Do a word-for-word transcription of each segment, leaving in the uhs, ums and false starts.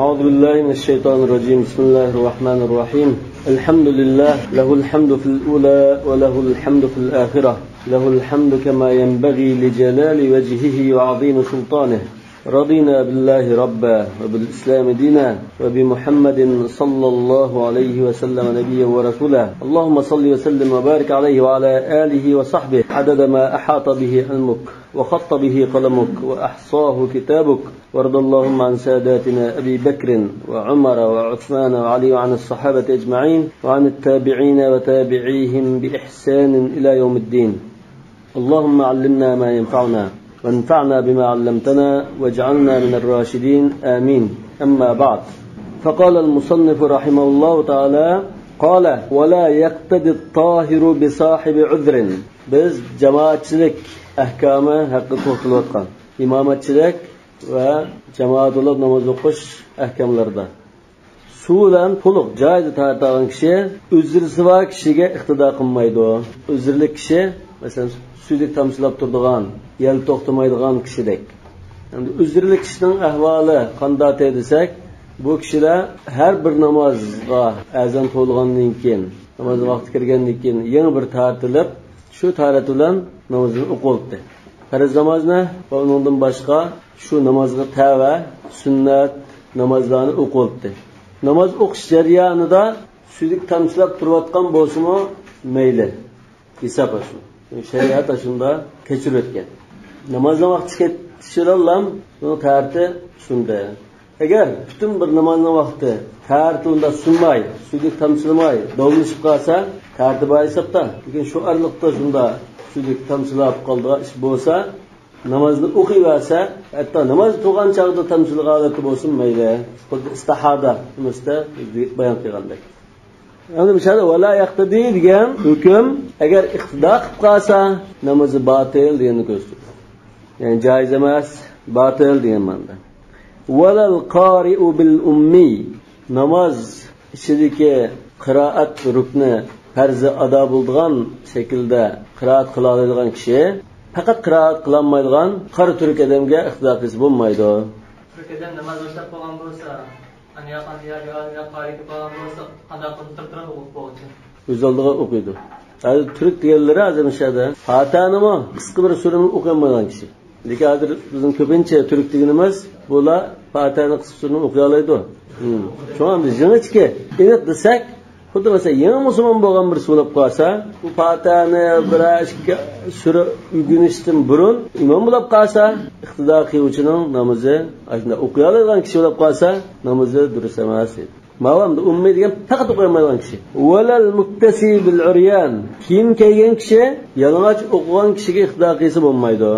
أعوذ بالله من الشيطان الرجيم. بسم الله الرحمن الرحيم. الحمد لله، له الحمد في الأولى وله الحمد في الآخرة. له الحمد كما ينبغي لجلال وجهه وعظيم سلطانه. رضينا بالله ربا وبالإسلام دينا وبمحمد صلى الله عليه وسلم نبيا ورسولا. اللهم صل وسلم وبارك عليه وعلى آله وصحبه عدد ما أحاط به علمك وخط به قلمك وأحصاه كتابك. وارض اللهم عن ساداتنا أبي بكر وعمر وعثمان وعلي وعن الصحابة أجمعين وعن التابعين وتابعيهم بإحسان إلى يوم الدين. اللهم علمنا ما ينفعنا وانفعنا بما علمتنا واجعلنا من الراشدين. آمين. أما بعد، فقال المصنف رحمه الله تعالى، قال: ولا يقتدي الطاهر بصاحب عذر. بىز جامائەتچىلىك ئەھكامى ھەققىدە توختىلىۋاتقان ئىمامەتچىلىك ۋە جامائەت بولۇپ ناماز ئوقۇش ئەھكاملىرىدا سۇ بىلەن تولۇق جايىدا تارتىدىغان كىشى ئۆزرىسى بار كىشىگە ئىقتىدا قىلمايدۇ. ئۆزرىلىك كىشى، مەسىلەن، سۈيدۈك تامچىلاپ تۇرىدىغان، يەل توختىمايدىغان كىشىدەك. ئەمدى ئۆزرىلىك كىشىنىڭ ئەھۋالى قانداق دېسەك، بۇ كىشىلەر ھەر بىر نامازغا ئەزان توۋلىغاندىن كېيىن، ناماز ۋاقتى كىرگەندىن كېيىن يېڭى بىر تارتىلىپ، شۇ تارەت بىلەن نامىزىنى ئوقۇۋالدى. پەرز نامازنى ۋە ئۇنىڭدىن باشقا شۇ نامازغا تەۋە سۈننەت نامازلارنى ئوقۇۋالدى. ناماز ئوقۇش جەريانىدا سۈيدۈك تامچىلاپ تۇرۇۋاتقان بولسىمۇ مەيلى. ھېساب ئاشۇ. شەرىئەت ئاشۇندا كەچۈرۈۋەتكەن. نامازنىڭ ۋاقتى كېتىشىدىلا بۇنىڭ تارىتى سۇندى. ئەگەر پۈتۈن بىر نامازنىڭ ۋاقتى تارىتى ئۇنداق سۇنماي، سۈيدۈك تامچىلىماي، داۋاملىشىپ قالسا، تارىتى بار ھېسابتا. لېكىن شۇ ئارىلىقتا شۇنداق سۈيدۈك تامچىلاپ قالىدىغان ئىش بولسا، نامازنى ئوقۇيۋەرسە، ھەتتا ناماز تۇرغان چاغدا تامچىلىغان ھالەتتە بولسۇن مەيلى. خۇددى ئىستىھادە تېمىسىدا بايان قىلغاندەك. ئەمدى مۇشۇ يەردە ۋەلا يەقتىدى دېگەن ھۆكۈم، ئەگەر ئىقتىدا قىلىپ قالسا، نامىزى باتىل دېگەننى كۆرسىتىدۇ. يەنى جائىز ئەمەس، باتىل دېگەن مەنىدە. ۋەلەل قارىئۇ بىل ئۇممىي. ناماز ئىچىدىكى قىرائەت رۇكنى، پەرزى ئادا بولىدىغان شەكىلدە قىرائەت قىلالايدىغان كىشى، پەقەت قىرائەت قىلالمايدىغان قارا تۈرك ئادەمگە ئىقتىدا قىلسا بولمايدۇ. تۈرك ئادەم ناماز باشلاپ قالغان بولسا، ئەنە يا قان-، يا، يا، يا قارىي كېلىپ قالغان بولسا، قانداق قىلىپ تۇرۇپ تۇرۇپ ئوقۇپ بولغۇچە؟ ئۆز ئالدىغا ئوقۇيدۇ. ھازىر تۈرك دېگەنلىرى ھازىر مۇشۇ يەردە پاتىھەنىمۇ قىسقا بىر سۈرىنى ئوقۇيالمايدىغان كىشى. لېكىن ھازىر بىزنىڭ كۆپىنچە تۈرك دېگىنىمىز بۇلار پاتىھەنى قىسقا سۈرىنى ئوقۇيالايدۇ. ھىم. شۇڭا بىز يېڭىچىكى ئېنىق دېسەك، خۇددى مەسىلەن، يېڭى مۇسۇلمان بولغان بىرسى بولۇپ قالسا، بۇ پاتىھەنى بىرەر ئىككى سۈرە ئۆگىنىشتىن بۇرۇن ئىمام بولۇپ قالسا، ئىقتىدا قىلغۇچىنىڭ نامىزى، ئاشۇنداق ئوقۇيالايدىغان كىشى بولۇپ قالسا، نامىزى دۇرۇس ئەمەس دەيدۇ. ماۋامدا ئۇممىي دېگەن پەقەت ئوقۇيالمايدىغان كىشى. ۋەلەل مۇكتەسى بىل ئۇريان. كىيىم كىيگەن كىشى يالىڭاچ ئوقۇغان كىشىگە ئىقتىدا قىلسا بولمايدۇ.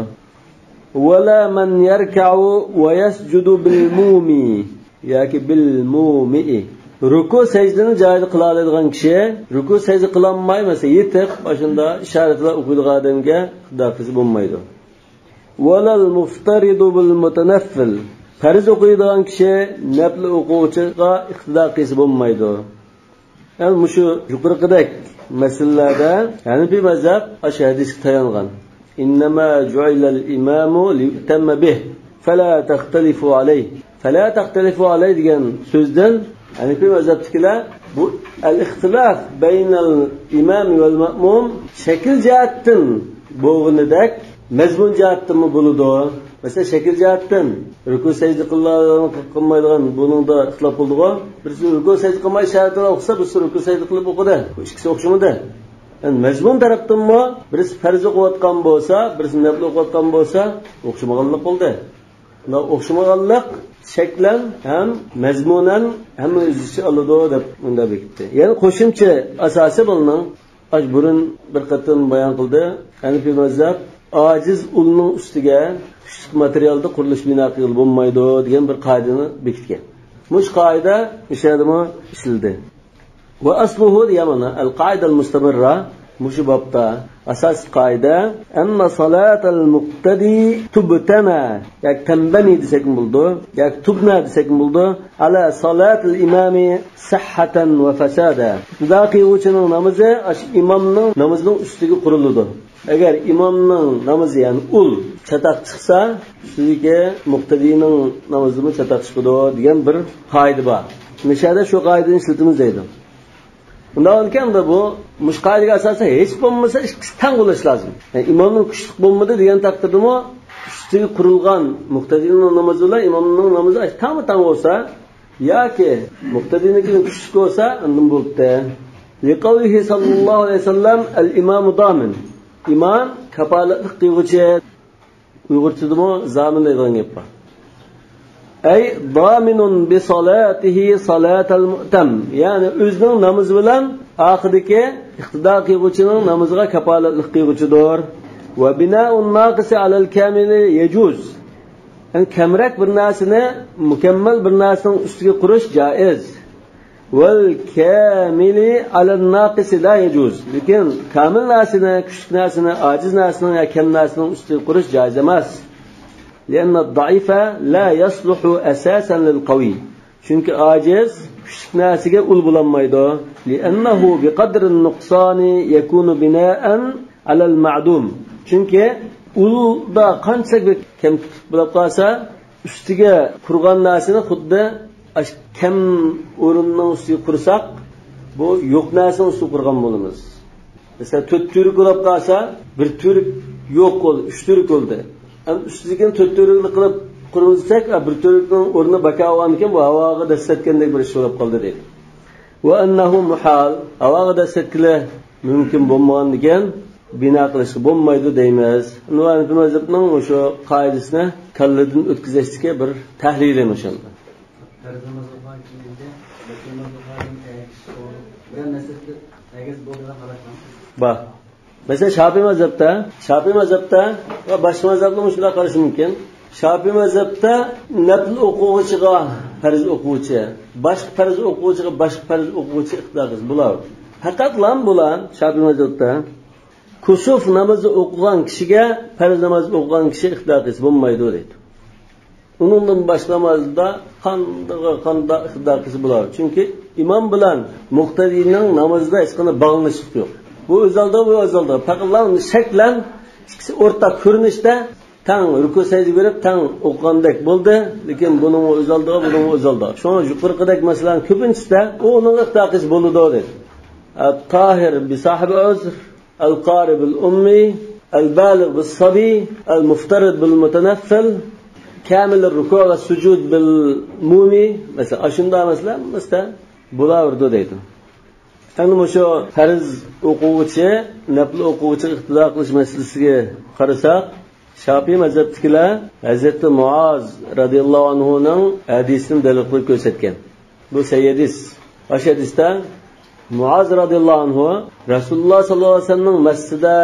ۋەلا مەن يەركەئۇ ۋە يەسجۇدۇ بىل مۇمى ياكى بىل مۇمىئى. رۇكۇ سەجدىنى جايىدا قىلالايدىغان كىشى، رۇكۇ سەجدە قىلالماي، مەسىلەن، يېتىپ، ئاشۇنداق ئىشارەت بىلەن ئوقۇيدىغان ئادەمگە ئىقتىدا قىلسا بولمايدۇ. ۋەلەل مۇفتەرىدۇ بىل مۇتەنەففىل. پەرز ئوقۇيدىغان كىشى نەپلى ئوقۇغۇچىغا ئىقتىدا قىلسا بولمايدۇ. يەنى مۇشۇ يۇقىرىقىدەك مەسىلىلەردە ھەنىفىي مەزھەپ ئاشۇ ھەدىسكە تايانغان. ئىننەما جۇئىلەل ئىمامۇ لىيۇئتەممە بىھ، فەلا تەختەلىفۇ ئەلەيھ. فەلا تەختەلىفۇ ئەلەيھ دېگەن سۆزدىن ھەنىفىي مەزھەپتىكىلەر بۇ ئەل ئىختىلاف بەينەل ئىمام ۋەل مەئمۇم شەكىل جەھەتتىن بولغىنىدەك، مەزمۇن جەھەتتىنمۇ بولىدۇ. مەسىلەن، شەكىل جەھەتتىن رۇكۇ سەجدە قىلىدىغان، قىلمايدىغان، بۇنىڭدا ئىختىلاپ بولىدىغۇ. بىرسى رۇكۇ سەجدە قىلماي ئىشارەت بىلەن ئوقۇسا، بىرسى رۇكۇ سەجدە قىلىپ ئوقۇدى. بۇ ئىككىسى ئوخشىمىدى. يەنى مەزمۇن تەرەپتىنمۇ بىرسى پەرز ئوقۇۋاتقان بولسا، بىرسى نەپلى ئوقۇۋاتقان بولسا، ئوخشىمىغانلىق بولدى. مۇنداق ئوخشىمىغانلىق شەكلەن ھەم مەزمۇنەن ھەممە ئۆز ئىچىگە ئالىدۇ دەپ مۇنداق بېكىتتى. يەنى قوشۇمچە ئاساسى بۇنىڭ، ئاش بۇرۇن بىر قېتىم بايان قىلدى. ھەنىفىي مەزھەپ ئاجىز ئۇلنىڭ ئۈستىگە كۈچلۈك ماتېرىيالدا قۇرۇلۇش بىنا قىلغىلى بولمايدۇ دېگەن بىر قائىدىنى بېكىتكەن. مۇشۇ قائىدە مۇشۇ يەردىمۇ ئىشلىدى. ۋە ئەسلۇھۇ دېگەن مانا، ئەل قائىدەل مۇستەمىررا، مۇشۇ بابتا ئاساسىي قائىدە، ئەننە سالاتەل مۇقتەدى تۇبتەنە، ياكى تەنبەنى دېسەكمۇ بولىدۇ، ياكى تۇبنە دېسەكمۇ بولىدۇ، ئەلە سالاتىل ئىمامى سىھھەتەن ۋە فەسادە. ئىقتىدا قىلغۇچىنىڭ نامىزى ئاشۇ ئىمامنىڭ نامىزىنىڭ ئۈستىگە قۇرۇلىدۇ. ئەگەر ئىمامنىڭ نامىزى، يەنى ئۇل، چاتاق چىقسا، ئۈستىدىكى مۇقتەدىنىڭ نامىزىمۇ چاتاق چىقىدۇ دېگەن بىر قائىدە بار. مۇشۇ يەردە شۇ قائىدىنى ئىشلىتىمىز دەيدۇ. ئۇنداق ئىكەن، بۇ مۇشۇ قائىدىگە ئاساسەن ھېچ بولمىسا ئىككىسى تەڭ بولۇشى لازىم. يەنى ئىمامنىڭ كۈچلۈك بولمىدى دېگەن تەقدىردىمۇ، ئۈستىگە قۇرۇلغان مۇقتەدىنىڭ نامىزى بىلەن ئىمامنىڭ نامىزى تەڭمۇ تەڭ بولسا، ياكى مۇقتەدىنىڭكى كۈچلۈك بولسا، ئاندىن بولۇپتۇ. لىقەۋلىھى ساللاللاھۇ ئەلەيھى ۋەسەللەم، ئەل ئىمامۇ دامىن. ئىمام كاپالەتلىك قىلغۇچى. ئۇيغۇرچىدىمۇ زامىن دەيدىغان گەپ بار. ئەي دامىنۇن بىسالاتىھى سالاتەل مۇئتەم. يەنى ئۆزىنىڭ نامىزى بىلەن ئارقىدىكى ئىقتىدا قىلغۇچىنىڭ نامىزىغا كاپالەتلىك قىلغۇچىدۇر. ۋە بىنائۇن ناقىسى ئەلەل كامىلى يەجۇز. يەنى كەمرەك بىر نەرسىنى مۇكەممەل بىر نەرسىنىڭ ئۈستىگە قۇرۇش جائىز. ۋەل كامىلى ئەلەن ناقىسى لا يەجۇز. لېكىن كامىل نەرسىنى، كۈچلۈك نەرسىنى ئاجىز نەرسىنىڭ يا كەم نەرسىنىڭ ئۈستىگە قۇرۇش جائىز ئەمەس. لىئەننە دەئىفە لا يەسلۇھۇ ئەساسەن لىل قەۋىي. چۈنكى ئاجىز كۈچلۈك نەرسىگە ئۇل بولالمايدۇ. لىئەننەھۇ بىقەدرىن نۇقسانى يەكۇنۇ بىنائەن ئەلەل مەئدۇم. چۈنكى ئۇلدا قانچىلىك بىر كەمتۈكلۈك بولۇپ قالسا، ئۈستىگە قۇرغان نەرسىنى خۇددى ئاشۇ كەم ئورۇننىڭ ئۈستىگە قۇرساق، بۇ يوق نەرسىنىڭ ئۈستىگە قۇرغان بولىمىز. مەسىلەن، تۆت تۈۋرۈك بولۇپ قالسا، بىر تۈۋرۈك يوق بولدى، ئۈچ تۈۋرۈك بولدى. ئەمما ئۈستىدىكىنى تۆت تۈۋرۈكلۈك قىلىپ قۇرىمىز دېسەك، بىر تۈۋرۈكنىڭ ئورنى بىكار بولغاندىكىن، بۇ ھاۋاغا دەسسەتكەندەك بىر ئىش بولۇپ قالدى دەيدۇ. ۋە ئەننەھۇ مۇھال، ھاۋاغا دەسسەتكىلى مۇمكىن بولمىغاندىكىن، بىنا قىلىشقا بولمايدۇ دەيمىز. ئەنۋەر ھەنىفى مەزھىپىنىڭ مۇشۇ قائىدىسىنى كاللىدىن ئۆتكۈزۈشتىكى بىر تەھلىلى مۇشۇنداق. پەرز ناماز ئوقۇغان كىشى بىلەن نەپىل ناماز ئوقۇغان كىشى بىلەن مەسىلىدە ھەرگىز بولىدىغان ھالەت بار. بار. مەسىلەن، شاپىئىي مەزھەپتە، شاپىئىي مەزھەپتە ۋە باشقا مەزھەپلەرمۇ شۇنداق قارىشى مۇمكىن. شاپىئىي مەزھەپتە نەپىل ئوقۇغۇچىغا پەرز ئوقۇغۇچى، باشقا پەرز ئوقۇغۇچىغا باشقا پەرز ئوقۇغۇچى ئىقتىدا قىلسا بولار. پەقەتلا بۇلار شاپىئىي مەزھەپتە كۇسۇف نامىزى ئوقۇغان كىشىگە پەرز ناماز ئوقۇغان كىشى ئىقتىدا قىلسا بولمايدۇ دەيدۇ. ئۇنىڭدىن باشقا نامازدا قاندىغا قانداق ئىقتىدا قىلسا بولار. چۈنكى ئىمام بىلەن مۇقتەدىنىڭ نامىزىدا ھېچقانداق باغلىنىشلىق يوق. بۇ ئۆز ئالدىغا، بۇ ئۆز ئالدىغا. پەقەتلا شەكلەن ئىككىسى ئورتاق كۆرۈنۈشتە تەڭ رۇكۇ سەجدە بېرىپ، تەڭ ئوقۇغاندەك بولدى. لېكىن بۇنىڭ ئۆز ئالدىغا، بۇنىڭ ئۆز ئالدىغا. شۇڭا يۇقىرىقىدەك مەسىلىنىڭ كۆپىنچىسىدە ئۇ ئۇنىڭغا ئىقتىدا قىلسا بولىدۇ دەيدۇ. ئەت-تاھىر بىساھىبى ئۆزر. ئەل-قارى بىل ئۇممى، ئەل-بالىغ بىل سابىي، ئەل-مۇفتەرىد بىل مۇتەنەففىل، كامىل رۇكۇ ۋە سۇجۇد بىل مۇمى. مەسىلەن، ئاشۇنداق مەسىلە ھەممىسىدە بولاۋېرىدۇ دەيدۇ. ئەمدى مۇشۇ پەرز ئوقۇغۇچى، نەپىل ئوقۇغۇچىغا ئىقتىدا قىلىش مەسىلىسىگە قارىساق، شاپىئىي مەزھەپتىكىلەر ھەزرىتى مۇئاز رەزىياللاھۇ ئەنھۇنىڭ ھەدىسىنى دەلىل قىلىپ كۆرسەتكەن. بۇ سەھىھ ھەدىس. ئاشۇ ھەدىستە مۇئاز رەزىياللاھۇ ئەنھۇ رەسۇلۇللاھ سەللەللاھۇ ئەلەيھى ۋەسەللەمنىڭ مەسچىتىدە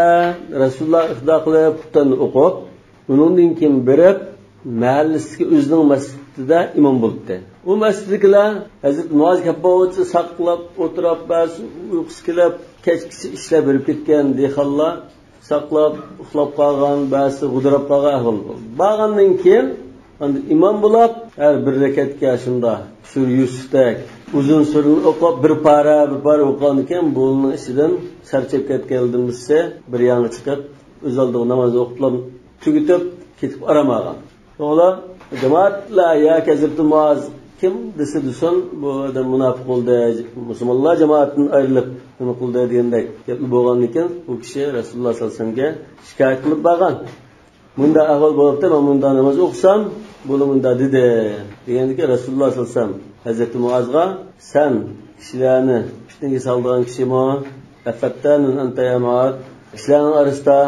رەسۇلۇللاھقا ئىقتىدا قىلىپ، خۇتبىنى ئوقۇپ، ئۇنىڭدىن كېيىن بېرىپ، مەھەللىسىدىكى ئۆزىنىڭ مەسچىتىدە ئىمام بولۇپتۇ. ئۇ مەسچىتتىكىلەر ھەزرىتى مۇئاز كەپ بولغۇچە ساقلاپ ئولتۇرۇپ، بەزى ئۇيقۇسى كېلىپ، كەچكىچە ئىشلەپ بېرىپ كەتكەن دېھقانلار ساقلاپ، ئۇخلاپ قالغان، بەزىسى غۇدۇراپ قالغان ئەھۋال بولدى. بارغاندىن كېيىن، ئاندىن ئىمام بولاپ، ھەر بىر رەكەتكە شۇنداق سۈرە يۈسۈفتەك ئۇزۇن سۈرىنى ئوقۇپ، بىر پارە، بىر پارە ئوقۇغاندىن كېيىن، بۇنىڭ ئىچىدىن چارچاپ كەتكەنلىرىمىزسى بىر يانغا چىقىپ، ئۆز ئالدىغا ناماز ئوقۇپلا تۈگىتىپ، كېتىپ ئارام ئالغان. شۇڭا جامائەتلەر ياكى ھەزرىتى مۇئاز كىم دېسە دېسۇن، بۇ ئادەم مۇناپىق بولدى، مۇسۇلمانلار جامائەتتىن ئايرىلىپ نېمە قىلدى دېگەندەك گەپلەر بولغاندىكىن، ئۇ كىشى رەسۇلۇللاھ سەللەللاھۇ ئەلەيھى ۋەسەللەمگە شىكايەت قىلىپ بارغان. مۇنداق ئەھۋال بولۇپتۇ، مەن مۇنداق ناماز ئوقۇسام، بۇلا مۇنداق دېدى دېگەندىكىن، رەسۇلۇللاھ سەللەللاھۇ ئەلەيھى ۋەسەللەم ھەزرىتى مۇئازغا، سەن كىشىلەرنى پىتنىگە سالىدىغان كىشىمۇ؟ ئەفەتتانۇن ئەنتە يا مۇئاز؟ كىشىلەرنىڭ ئارىسىدا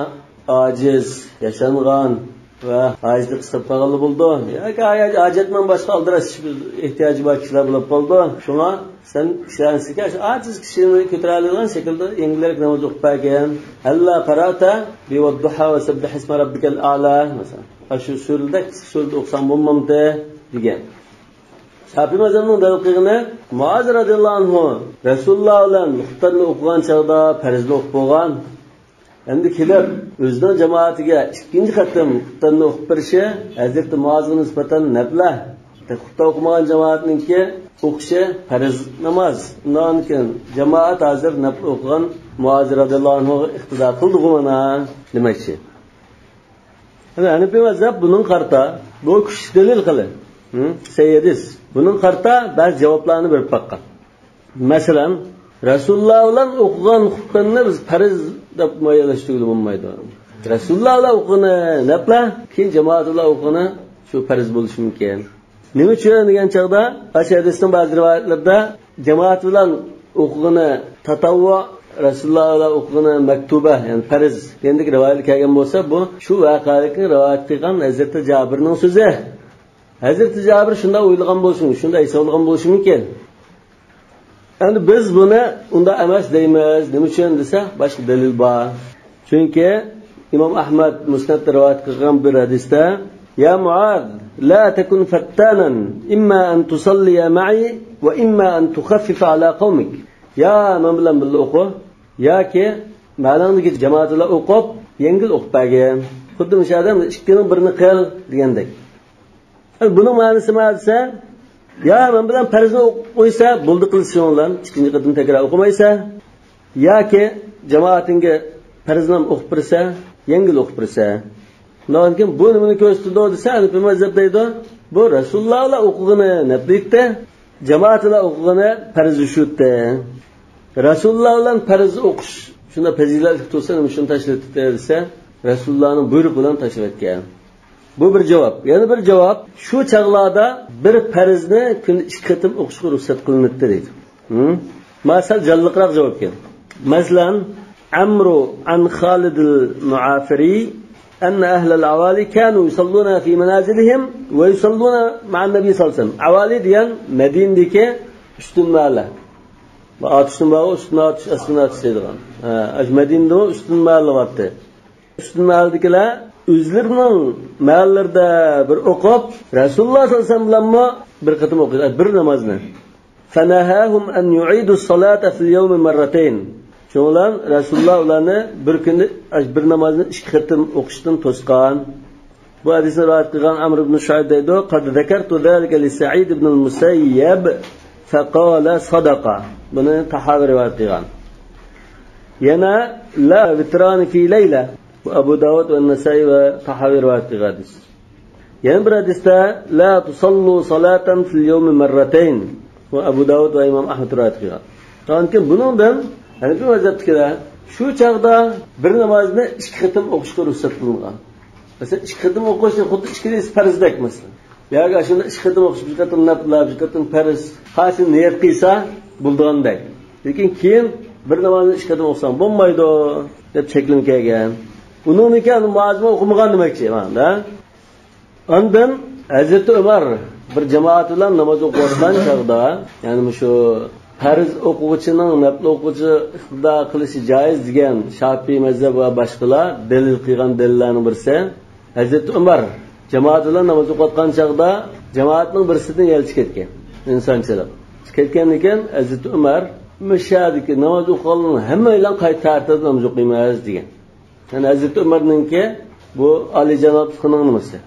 ئاجىز، ياشانغان ۋە ھاجىتى قىستاپ قالغانلار بولىدۇ. ياكى ھاجەتمەن باشقا ئالدىراش ئېھتىياجى بار كىشىلەر بولۇپ قالىدۇ. شۇڭا سەن كىشىلەرنىڭ ئىچىدىكى ئاشۇ ئاجىز كىشىنى كۆتۈرەلەيدىغان شەكىلدە يەڭگىلرەك ناماز ئوقۇپ بەرگىن. ھەللا قارائتا بى ۋەددۇھا ۋە سەببىھىسمە رەببىكەل ئەئلا. مەسىلەن، ئاشۇ سۈرىدەك سۈرىدە ئوقۇساڭ بولمامتى؟ دېگەن. شاپىئىي مەزھەپنىڭ دەلىل قىلغىنى، مۇئاز رەزىياللاھۇ ئەنھۇ رەسۇلۇللاھ بىلەن خۇتبىنى ئوقۇغان چاغدا پەرزنى ئوقۇپ بولغان. ئەمدى كېلىپ ئۆزىنىڭ جامائىتىگە ئىككىنچى قېتىم خۇتبىنى ئوقۇپ بېرىشى ھەزرىتى مۇئازغا نىسبەتەن نەپلە. خۇتبە ئوقۇمىغان جامائەتنىڭكى ئوقۇشى پەرز ناماز. ئۇنىڭدىن كېيىن جامائەت ھازىر نەپلە ئوقۇغان مۇئاز رەزىياللاھۇ ئەنھۇغا ئىقتىدا قىلدىغۇ مانا دېمەكچى. يەنى ھەنىپىي مەزھەپ بۇنىڭغا قارىتا، بۇ كۈچلۈك دەلىل قىلى. ھە؟ سەھىھ ھەدىس. بۇنىڭغا قارىتا بەزى جاۋابلارنى بېرىپ باققان. مەسىلەن، رەسۇلۇللا بىلەن ئوقۇغان خۇتبىنى بىز پەرز دەپ مۇئەييەنلەشتۈرگىلى بولمايدۇ. رەسۇلۇللا بىلەن ئوقۇغىنى نەپلە، كېيىن جامائەت بىلەن ئوقۇغىنى شۇ پەرز بولۇشى مۇمكىن. نېمە ئۈچۈن دېگەن چاغدا، ئاشۇ ھەدىسنىڭ بەزى رىۋايەتلىرىدە جامائەت بىلەن ئوقۇغىنى تاتاۋۋۇ، رەسۇلۇللا بىلەن ئوقۇغىنى مەكتۇبە، يەنى پەرز دېگەندەك رىۋايەتلەر كەلگەن بولسا، بۇ شۇ ۋەقەلىكنى رىۋايەت قىلغان ھەزرىتى جابىرنىڭ سۆزى. ھەزرىتى جابىر شۇنداق ئويلىغان بولۇشى، شۇنداق ھېسابلىغان بولۇشى مۇمكىن. ئەمدى بىز بۇنى ئۇنداق ئەمەس دەيمىز. نېمە ئۈچۈن دېسە، باشقا دەلىل بار. چۈنكى ئىمام ئەھمەد مۇسنەدتە رىۋايەت قىلغان بىر ھەدىستە، يا معاذ، لا تكن فتانا، إما أن تصلي معي، وإما أن تخفف على قومك. يا مەن بىلەن بىللە ئوقۇ، ياكى مەنىڭدىكى جامائەت بىلەن ئوقۇپ، يەڭگىل ئوقۇپ بەرگىن. خۇددى مۇشۇ ئادەم ئىككىنىڭ بىرىنى قىل دېگەندەك. بۇنىڭ مەنىسى نېمە دېسە، يا مەن بىلەن پەرزنى ئوقۇپ قويسا، بولدى قىلسا شۇنىڭ بىلەن، ئىككىنچى قېتىم تەكرار ئوقۇمايسا، ياكى جامائىتىڭگە پەرزنى ئوقۇپ بېرىسە، يەڭگىل ئوقۇپ بېرىسە. ئۇنداقتىن كېيىن بۇ نېمىنى كۆرسىتىدۇ دېسە، ھەنىپىي مەزھەپ دەيدۇ، بۇ رەسۇلۇللا بىلەن ئوقۇغىنى نەپلىيتتە، جامائەت بىلەن ئوقۇغىنى پەرز شۇتتى. رەسۇلۇللا بىلەن پەرز ئوقۇش شۇنداق پەزىلەتلىك تۇرسا، نېمە شۇنى تاشلىۋېتىپتۇ دېسە، رەسۇلۇللانىڭ بۇيرۇقى بىلەن تاشلىۋەتكەن. بۇ بىر جاۋاب. يەنە بىر جاۋاب، شۇ چاغلاردا بىر پەرزنى كۈندە ئىككى قېتىم ئوقۇشقا رۇخسەت قىلىنىدۇ دەيدۇ. ھە؟ مانا سەل جانلىقراق جاۋاب ئىكەن. مەسىلەن، عمرو عن خالد المعافري أن أهل العوالي كانوا يصلون في منازلهم ويصلون مع النبي صلى الله عليه وسلم. ئاۋالى دېگەن مەدىنىدىكى ئۈستۈن مەھەللە. بۇ ئاتۇشنىڭ بارغۇ، ئۈستۈن ئاتۇش، ئاستىن ئاتۇش دەيدىغان. ھە، ئاشۇ مەدىنىدە ئۈستۈن مەھەللە بارتى. ئۈستۈن مەھەللىدىكىلەر ئۆزلىرىنىڭ مەھەللىلىرىدە بىر ئوقۇپ، رەسۇلۇللا سەللەللاھۇ ئەلەيھى ۋەسەللەم بىلەنمۇ بىر قېتىم ئوقۇيدۇ، بىر نامازنى. فنهاهم أن يعيدوا الصلاة في اليوم مرتين. شۇنىڭ بىلەن رەسۇلۇللا ئۇلارنى بىر كۈندە بىر نامازنى ئىككى قېتىم ئوقۇشتىن توسقان. بۇ ھەدىسنى رىۋايەت قىلغان ئەمر ئىبن شۇئەيب دەيدۇ، قد ذكرت ذلك لسعيد بن المسيب فقال صدق. بۇنى تاھاۋى رىۋايەت قىلغان. يەنە لا وتران في ليلة. بۇ ئەبۇ داۋۇد ۋە نەسائىي ۋە تاھاۋى رىۋايەت قىلغان ھەدىس. يەنە بىر ھەدىستە لا تصلوا صلاة في اليوم مرتين. بۇ ئەبۇ داۋۇد ۋە ئىمام ئەھمەد رىۋايەت قىلغان. چۈنكى بۇنىڭدىن ھەنەپىي مەزھەپتىكىلەر شۇ چاغدا بىر نامازنى ئىككى قېتىم ئوقۇشقا رۇخسەت قىلىنغان. مەسىلەن، ئىككى قېتىم ئوقۇش خۇددى ئىككىلىسى پەرزدەك مەسىلەن. ياكى ئاشۇنداق ئىككى قېتىم ئوقۇش، بىر قېتىم نەپلە، بىر قېتىم پەرز، قايسىنى نىيەت قىلسا بولىدىغاندەك. لېكىن كېيىن بىر نامازنى ئىككى قېتىم ئوقۇساڭ بولمايدۇ دەپ چەكلىمە كەلگەن. ئۇنىڭدىن كېيىن مۇئازمۇ ئوقۇمىغان دېمەكچى مانا. ئاندىن ھەزرىتى ئۆمەر بىر جامائەت بىلەن ناماز ئوقۇۋاتقان چاغدا، يەنى مۇشۇ پەرز ئوقۇغۇچىنىڭ نەپلە ئوقۇغۇچىغا ئىقتىدا قىلىشى جائىز دېگەن شاپىئىي مەزھەپ ۋە باشقىلار دەلىل قىلغان دەلىللەرنىڭ بىرسى، ھەزرىتى ئۆمەر جامائەت بىلەن ناماز ئوقۇۋاتقان چاغدا جامائەتنىڭ بىرسىدىن يەنە چىقىپ كەتكەن، ئىنسانچىلىق. چىقىپ كەتكەندىكىن ھەزرىتى ئۆمەر، مۇشۇ يەردىكى ناماز ئوقۇغانلارنىڭ ھەممەيلەن قايتا تەرتىپتە ناماز ئوقۇيمىز دېگەن. يەنى ھەزرىتى ئۆمەرنىڭكى بۇ ئالىيجانابلىقىنىڭ نېمىسى.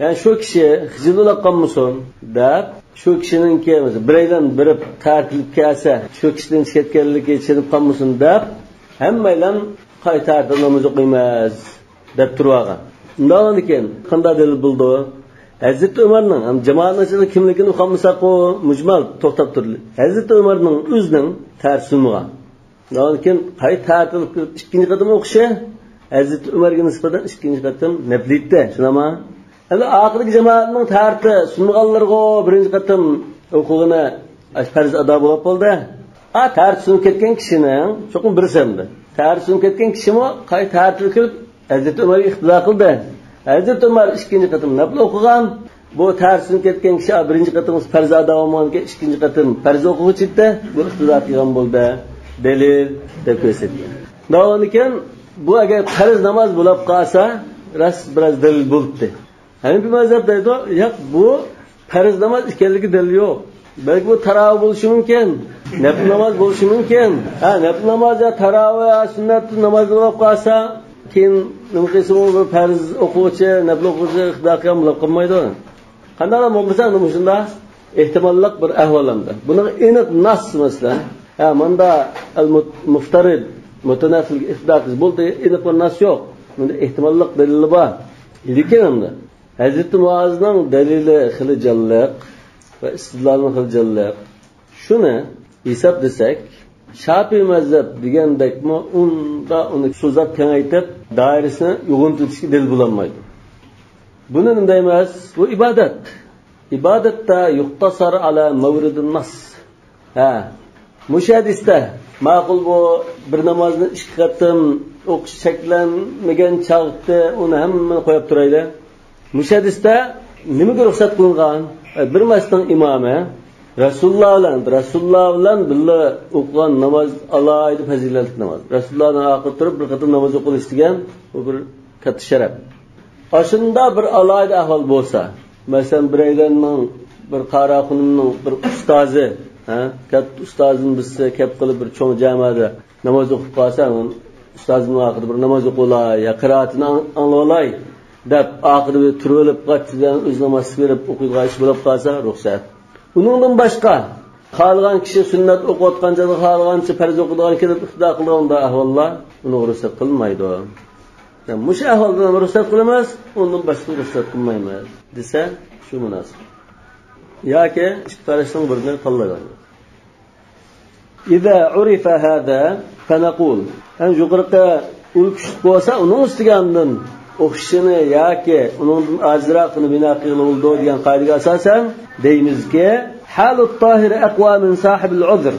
يەنى شۇ كىشى خىجىل بولۇپ قالمىسۇن دەپ، شۇ كىشىنىڭكى بىرەيلەن بېرىپ تارتىلىپ كەلسە، شۇ كىشىدىن چىقىپ كەتكەنلىكى چىدىپ قالمىسۇن دەپ، ھەممەيلەن قايتا تارتىلىپ ناماز ئوقۇيمىز دەپ تۇرۇۋالغان. ئۇنداقتىن كېيىن قانداق دەلىل بولىدۇ؟ ھەزرىتى ئۆمەرنىڭ ھەم جامائەتنىڭ ئىچىدە كىملىكىنى ئۇقالمىساقمۇ مۇجمەل توختاپ تۇردى. ھەزرىتى ئۆمەرنىڭ ئۆزىنىڭ تەرتىپى سۇنمىغان. ئۇنىڭدىن كېيىن قايتا تارتىلىپ كىرىپ ئىككىنچى قېتىم ئوقۇشى ھەزرىتى ئۆمەرگە نىسبەتەن ئىككىنچى قېتىم نەپلىيتتە، شۇنداقمۇ؟ ئەمدى ئاخىرقى جامائەتنىڭ تارتى سۇنمىغانلىرىغۇ بىرىنچى قېتىم ئوقۇغىنى ئاشۇ پەرز ئادا بولۇپ بولدى. ئا، تارتى سۇنۇپ كەتكەن كىشىنىڭ چوقۇم بىرسى ئەمدى. تارتى سۇنۇپ كەتكەن كىشىمۇ قايتا تارتىلىپ كىرىپ ھەزرىتى ئۆمەرگە ئىقتىدا قىلدى. ھەزرىتى ئۆمەر ئىككىنچى قېتىم نەپلە ئوقۇغان. بۇ تەرسىدىن كەتكەن كىشى بىرىنچى قېتىم پەرز ئادا بولمىغاندىكىن، ئىككىنچى قېتىم پەرز ئوقۇغۇچى ئىدى، بۇ ئىقتىدا قىلغان بولدى، دەلىل دەپ كۆرسەتكەن. داۋامىدىكەن، بۇ ئەگەر پەرز ناماز بولۇپ قالسا، راست بىراز دەلىل بولۇپتۇ. ھەنىپىي مەزھەپ دەيدۇ، ياق، بۇ پەرز ناماز ئىكەنلىكى دەلىل يوق. بەلكى بۇ تاراۋىھ بولۇشى مۇمكىن. نەپلى ناماز بولۇشى مۇمكىن. ھە، نەپلى ناماز يا تاراۋىھ، سۈننەت ناماز بولۇپ قالسا، كېيىن نېمە قىلسا، ئۇ بىر پەرز ئوقۇغۇچى، نەپلى ئوقۇغۇچى ئىقتىدا قىلغان بولۇپ قالمايدۇ. قانداقلا بولمىسا، ئەمدى مۇشۇنداق ئېھتىماللىق بىر ئەھۋال ئەمدى. بۇنىڭ ئېنىق ناس، مەسىلەن، ھە، ماندا ئەل مۇت-، مۇفتەرىد، مۇتەنەففىلگە ئىقتىدا قىلسا بولدى، ئېنىق بىر ناس يوق. بۇندا ئېھتىماللىق دەلىلى بار. لېكىن ئەمدى ھەزرىتى مۇئازنىڭ دەلىلى خېلى جانلىق ۋە ئىستىدلالى خېلى جانلىق. شۇنى ھېسابلىساق، شاپىئىي مەزھەپ دېگەندەكمۇ ئۇندا ئۇنى سوزاپ كېڭەيتىپ، دائىرىسىنى يوغىنىتىۋېتىشكە دەلىل بولالمايدۇ. بۇنى نېمە دەيمىز؟ بۇ ئىبادەت. ئىبادەتتە يۇقتەسەر ئەلا مەۋرىدىن نەس. ھە، مۇشۇ ھەدىستە ماقۇل، بۇ بىر نامازنى ئىككى قېتىم ئوقۇش چەكلەنمىگەن چاغدا ئۇنى ھەممىنى قويۇپ تۇرايلى. مۇشۇ ھەدىستە نېمىگە رۇخسەت قىلىنغان؟ بىر مەسچىتنىڭ ئىمامى رەسۇلۇللا بىلەن، رەسۇلۇللا بىلەن بىللە ئوقۇغان ناماز ئالاھىدە پەزىلەتلىك ناماز. رەسۇلۇللانىڭ ئارقىدا تۇرۇپ بىر قېتىم ناماز ئوقۇلۇش دېگەن، بۇ بىر كاتتا شەرەپ. ئاشۇنداق بىر ئالاھىدە ئەھۋال بولسا، مەسىلەن، بىرەيلەننىڭ، بىر قارا خۇنۇمنىڭ بىر ئۇستازى، ھە، كاتتا ئۇستازىنى بىلسە، كەپ قىلىپ بىر چوڭ جامائەتتە ناماز ئوقۇپ قالسا، ئۇستازىمنىڭ ئارقىدا بىر ناماز ئوقۇۋالاي، يا قىرائىتىنى ئاڭ-، ئاڭلىۋالاي دەپ، ئارقىدا بىر تۇرۇۋېلىپ، قاچىدىن ئۆزىنىڭ ماسكا بېرىپ ئوقۇيدىغان ئىش بولۇپ قالسا، رۇخسەت. ئۇنىڭدىن باشقا، خالىغان كىشى سۈننەت ئوقۇۋاتقان چاغدا خالىغانچە پەرز ئوقۇيدىغان كېلىپ ئىقتىدا قىلىدىغان ئەھۋاللار ئۇنىڭغا رۇخسەت قىلمايدۇ. يا مۇشۇ ئەھۋالدا رۇخسەت قىلىمىز، ئۇندىن باشقىغا رۇخسەت قىلمايمىز دېسە، شۇ مۇناسىپ. ياكى ئىككى قاراشنىڭ بىرىنى تاللايدۇ. إذا عرف هذا فنقول. يەنى يۇقىرىقى ئۇل كۈچلۈك بولسا، ئۇنىڭ ئۈستىگە ئاندىن ئوخشىشىنى ياكى ئۇنىڭدىن ئاجىزراقىنى بىنا قىلغىلى بولىدۇ دېگەن قائىدىگە ئاساسەن دەيمىزكى، حال الطاهر أقوى من صاحب العذر.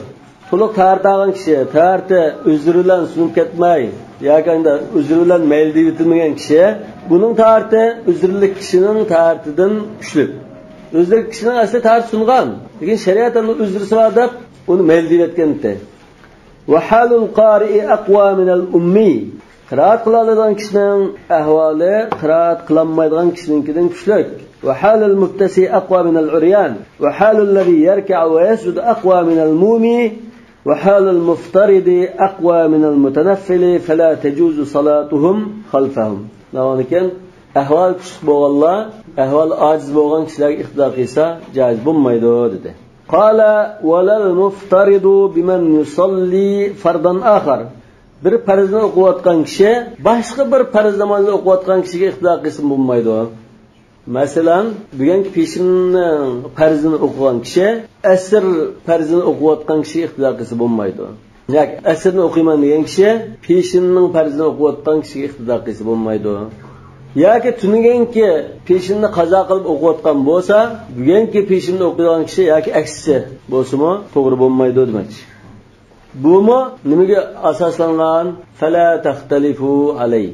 تولۇق تاھارەت ئالغان كىشى، تاھارىتى ئۆزرى بىلەن سۇنۇپ كەتمەي ياكى ئەمدى ئۆزرى بىلەن مەيلى دېيىۋېتىلمىگەن كىشى، بۇنىڭ تاھارىتى ئۆزرىلىك كىشىنىڭ تاھارىتىدىن كۈچلۈك. ئۆزرىلىك كىشىنىڭ ئەسلى تاھارىتى سۇنغان، لېكىن شەرىئەت ئەمدى ئۆزرىسى بار دەپ ئۇنى مەيلى دېيىۋەتكەنتى. وحال القارئ أقوى من الأمي. قىرائەت قىلالايدىغان كىشىنىڭ ئەھۋالى قىرائەت قىلالمايدىغان كىشىنىڭكىدىن كۈچلۈك. وحال المفتسي أقوى من العريان. وحال الذي يركع ويسجد أقوى من المومي. وحال المفترض أقوى من المتنفل فلا تجوز صلاتهم خلفهم. ناۋانىكەن، ئەھۋالى كۈچلۈك بولغانلار، ئەھۋالى ئاجىز بولغان كىشىلەرگە ئىقتىدا قىلسا جائىز بولمايدۇ، دېدى. قال ولا المفترض بمن يصلي فرضا آخر. بىر پەرزنى ئوقۇۋاتقان كىشى باشقا بىر پەرز نامازنى ئوقۇۋاتقان كىشىگە ئىقتىدا قىلسىمۇ بولمايدۇ. مەسىلەن، بۈگۈنكى پېشىننىڭ پەرزىنى ئوقۇغان كىشى ئەسىر پەرزىنى ئوقۇۋاتقان كىشىگە ئىقتىدا قىلسا بولمايدۇ. ياكى ئەسىرنى ئوقۇيمەن دېگەن كىشى پېشىننىڭ پەرزىنى ئوقۇۋاتقان كىشىگە ئىقتىدا قىلسا بولمايدۇ. ياكى تۈنۈگۈنكى پېشىننى قازا قىلىپ ئوقۇۋاتقان بولسا، بۈگۈنكى پېشىننى ئوقۇيدىغان كىشى ياكى ئەكسىسى بولسىمۇ توغرا بولمايدۇ دېمەكچى. بۇمۇ نېمىگە ئاساسلانغان؟ فلا تختلفوا عليه.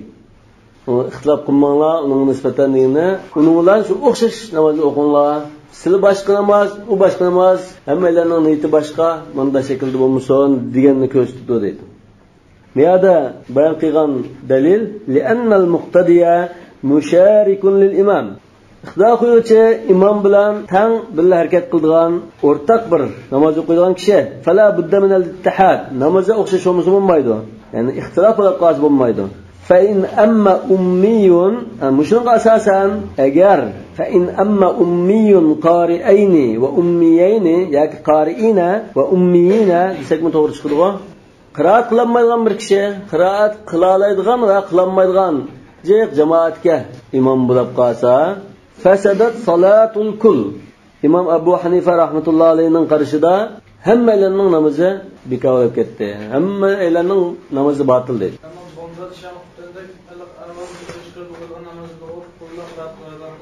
ئۇنى ئىختىلاپ قىلماڭلار، ئۇنىڭغا نىسبەتەن دېگىنى، ئۇنىڭ بىلەن شۇ ئوخشاش نامازنى ئوقۇڭلار. سىلى باشقا ناماز، ئۇ باشقا ناماز، ھەممەيلەننىڭ نىيىتى باشقا، مۇنداق شەكىلدە بولمىسۇن دېگەننى كۆرسىتىدۇ دەيدۇ. بۇ يەردە بايان قىلغان دەلىل، لأن المقتدي مشارك للإمام. ئىقتىدا قىلغۇچى ئىمام بىلەن تەڭ بىللە ھەرىكەت قىلىدىغان، ئورتاق بىر ناماز ئوقۇيدىغان كىشى. فلا بد من الاتحاد. نامازى ئوخشاش بولمىسا بولمايدۇ. يەنى ئىختىلاپ بولۇپ قالسا بولمايدۇ. فإن أم أمي، ھە، مۇشۇنىڭغا ئاساسەن، ئەگەر، فإن أم أمي قارئين وأميين، ياكى قارئين وأميين دېسەكمۇ توغرا چىقىدىغۇ. قىرائەت قىلالمايدىغان بىر كىشى قىرائەت قىلالايدىغان ۋە قىلالمايدىغان جىق جامائەتكە ئىمام بولۇپ قالسا، فسدت صلاة الكل. ئىمام ئەبۇ ھەنىفە رەھمەتۇللا ئەلەيھىنىڭ قارىشىدا ھەممەيلەننىڭ نامىزى بىكار بولۇپ كەتتى. ھەممەيلەننىڭ نامىزى باتىل دەيدۇ. ئەمما بۇندا شەيخ ئۇستازدەك ئەرۋاز چىقىرىپ ئوقۇيدىغان نامازدا ئۇ قۇللۇق قىرائەت قىلالايدىغان،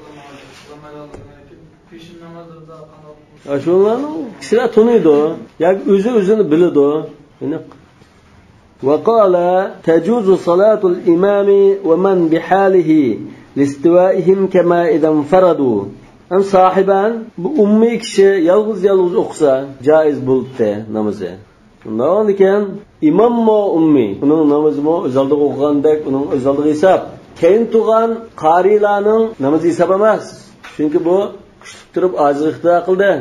قىلالمايدىغان، قىلالمايدىغان، پېشىن نامازلىرىدا قانداق؟ ئاشۇلارنىڭ كىشىلەر تونۇيدۇ. ياكى ئۆزى ئۆزىنى بىلىدۇ. يەنى وقال تجوز صلاة الإمام ومن بحاله لاستوائهم كما إذا انفردوا. ئەمما ساھىبەن، بۇ ئۇممىي كىشى يالغۇز-يالغۇز ئوقۇسا جائىز بولدى نامىزى. ئۇنداق ئىكەن، ئىماممۇ ئۇممىي، ئۇنىڭ نامىزىمۇ ئۆز ئالدىغا ئوقۇغاندەك، ئۇنىڭ ئۆز ئالدىغا ھېساب. كەينى تۇرغان قارىيلارنىڭ نامىزى ھېساب ئەمەس. چۈنكى بۇ كۈچلۈك تۇرۇپ ئاجىزغا ئىقتىدا قىلدى.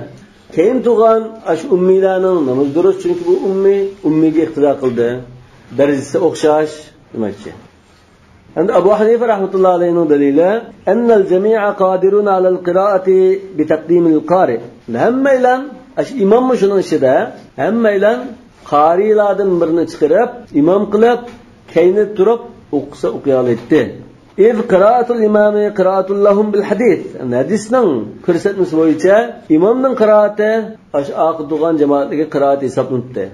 كېيىن تۇغان ئاشۇ ئۈممىيلەرنىڭ ناماز دۇرۇس، چۈنكى بۇ ئۈممىي، ئۈممىيگە ئىقتىدا قىلدى. دەرىجىسى ئوخشاش دېمەكچى. ئەمدى ئەبۇ ھەنىفە رەھمەتۇللا ئەلەيھىنىڭ دەلىلى، أن الجميع قادرون على القراءة بتقديم القارئ. ھەممەيلەن، ئاشۇ ئىماممۇ شۇنىڭ ئىچىدە، ھەممەيلەن قارىيلاردىن بىرنى چىقىرىپ، ئىمام قىلىپ، كەينىدە تۇرۇپ ئوقۇسا ئوقۇيالايتتى. إذ قراءة الإمام قراءة لهم بالحديث. ھەدىسنىڭ كۆرسەتمىسى بويىچە ئىمامنىڭ قىرائىتى ئاشۇ ئارقىدا تۇرغان جامائەتلەرگە قىرائەت ھېسابلىنىپتۇ.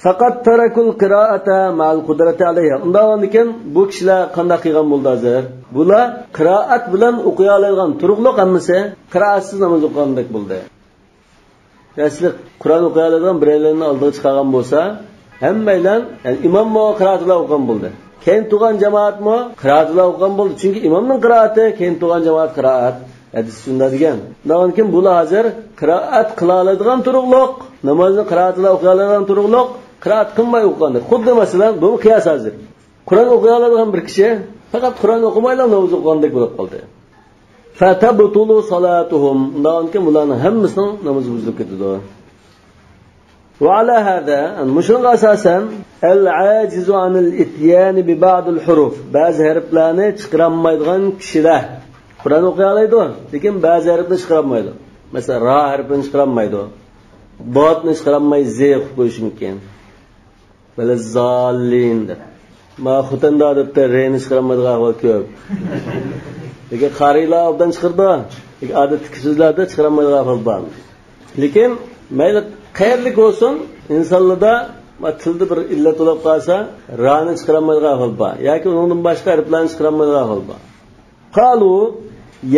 فقد تركوا القراءة مع القدرة عليها. ئۇنداق بولغاندىكىن بۇ كىشىلەر قانداق قىلغان بولدى ھازىر؟ بۇلار قىرائەت بىلەن ئوقۇيالايدىغان تۇرۇقلۇق ھەممىسى قىرائەتسىز ناماز ئوقۇغاندەك بولدى. ئەسلى قۇرئان ئوقۇيالايدىغان بىرەيلەننى ئالدىغا چىقارغان بولسا، ھەممەيلەن، يەنى ئىماممۇ قىرائەت بىلەن ئوقۇغان بولدى. كېيىن تۇرغان جامائەتمۇ قىرائەت بىلەن ئوقۇغان بولدى. چۈنكى ئىمامنىڭ قىرائىتى، كېيىن تۇرغان جامائەت قىرائەت. ھەدىس شۇنداق دېگەن. شۇنداق بولغاندىكىن بۇلار ھازىر قىرائەت قىلالايدىغان تۇرۇقلۇق، نامازنى قىرائەت بىلەن ئوقۇيالايدىغان تۇرۇقلۇق، قىرائەت قىلماي ئوقۇغاندەك. خۇددى مەسىلەن، بۇمۇ قىياس ھازىر. قۇرئان ئوقۇيالايدىغان بىر كىشى پەقەت قۇرئان ئوقۇمايلا ناماز ئوقۇغاندەك بولۇپ قالدى. فتبطل صلاتهم. ئۇنداقكەن بۇلارنىڭ ھەممىسىنىڭ نامىزى بۇزۇلۇپ كېتىدۇ. وعلى هذا، مۇشۇنىڭغا ئاساسەن، العاجز عن الإتيان ببعض الحروف، بەزى ھەرپلەرنى چىقىرالمايدىغان كىشىلەر، قۇرئان ئوقۇيالايدۇ، لېكىن بەزى ھەرپنى چىقىرالمايدۇ. مەسىلەن، را ھەرپىنى چىقىرالمايدۇ. دادنى چىقىرالماي زې قىلىپ قويۇشى مۇمكىن. ۋەلەززاللىن دەپ. ما خوتەندە ئادەتتە رېنى چىقىرالمايدىغان ئەھۋال كۆپ. لېكىن قارىيلار ئوبدان چىقىرىدۇ. لېكىن ئادەتتىكى سۆزلەردە چىقىرالمايدىغان ئەھۋال بار. لېكىن مەيلى قەيەرلىك بولسۇن، ئىنسانلاردا، ما، تىلدا بىر ئىللەت بولۇپ قالسا، رانى چىقىرالمايدىغان ئەھۋال بار. ياكى ئۇنىڭدىن باشقا ھەرپلەرنى چىقىرالمايدىغان ئەھۋال بار. قالوا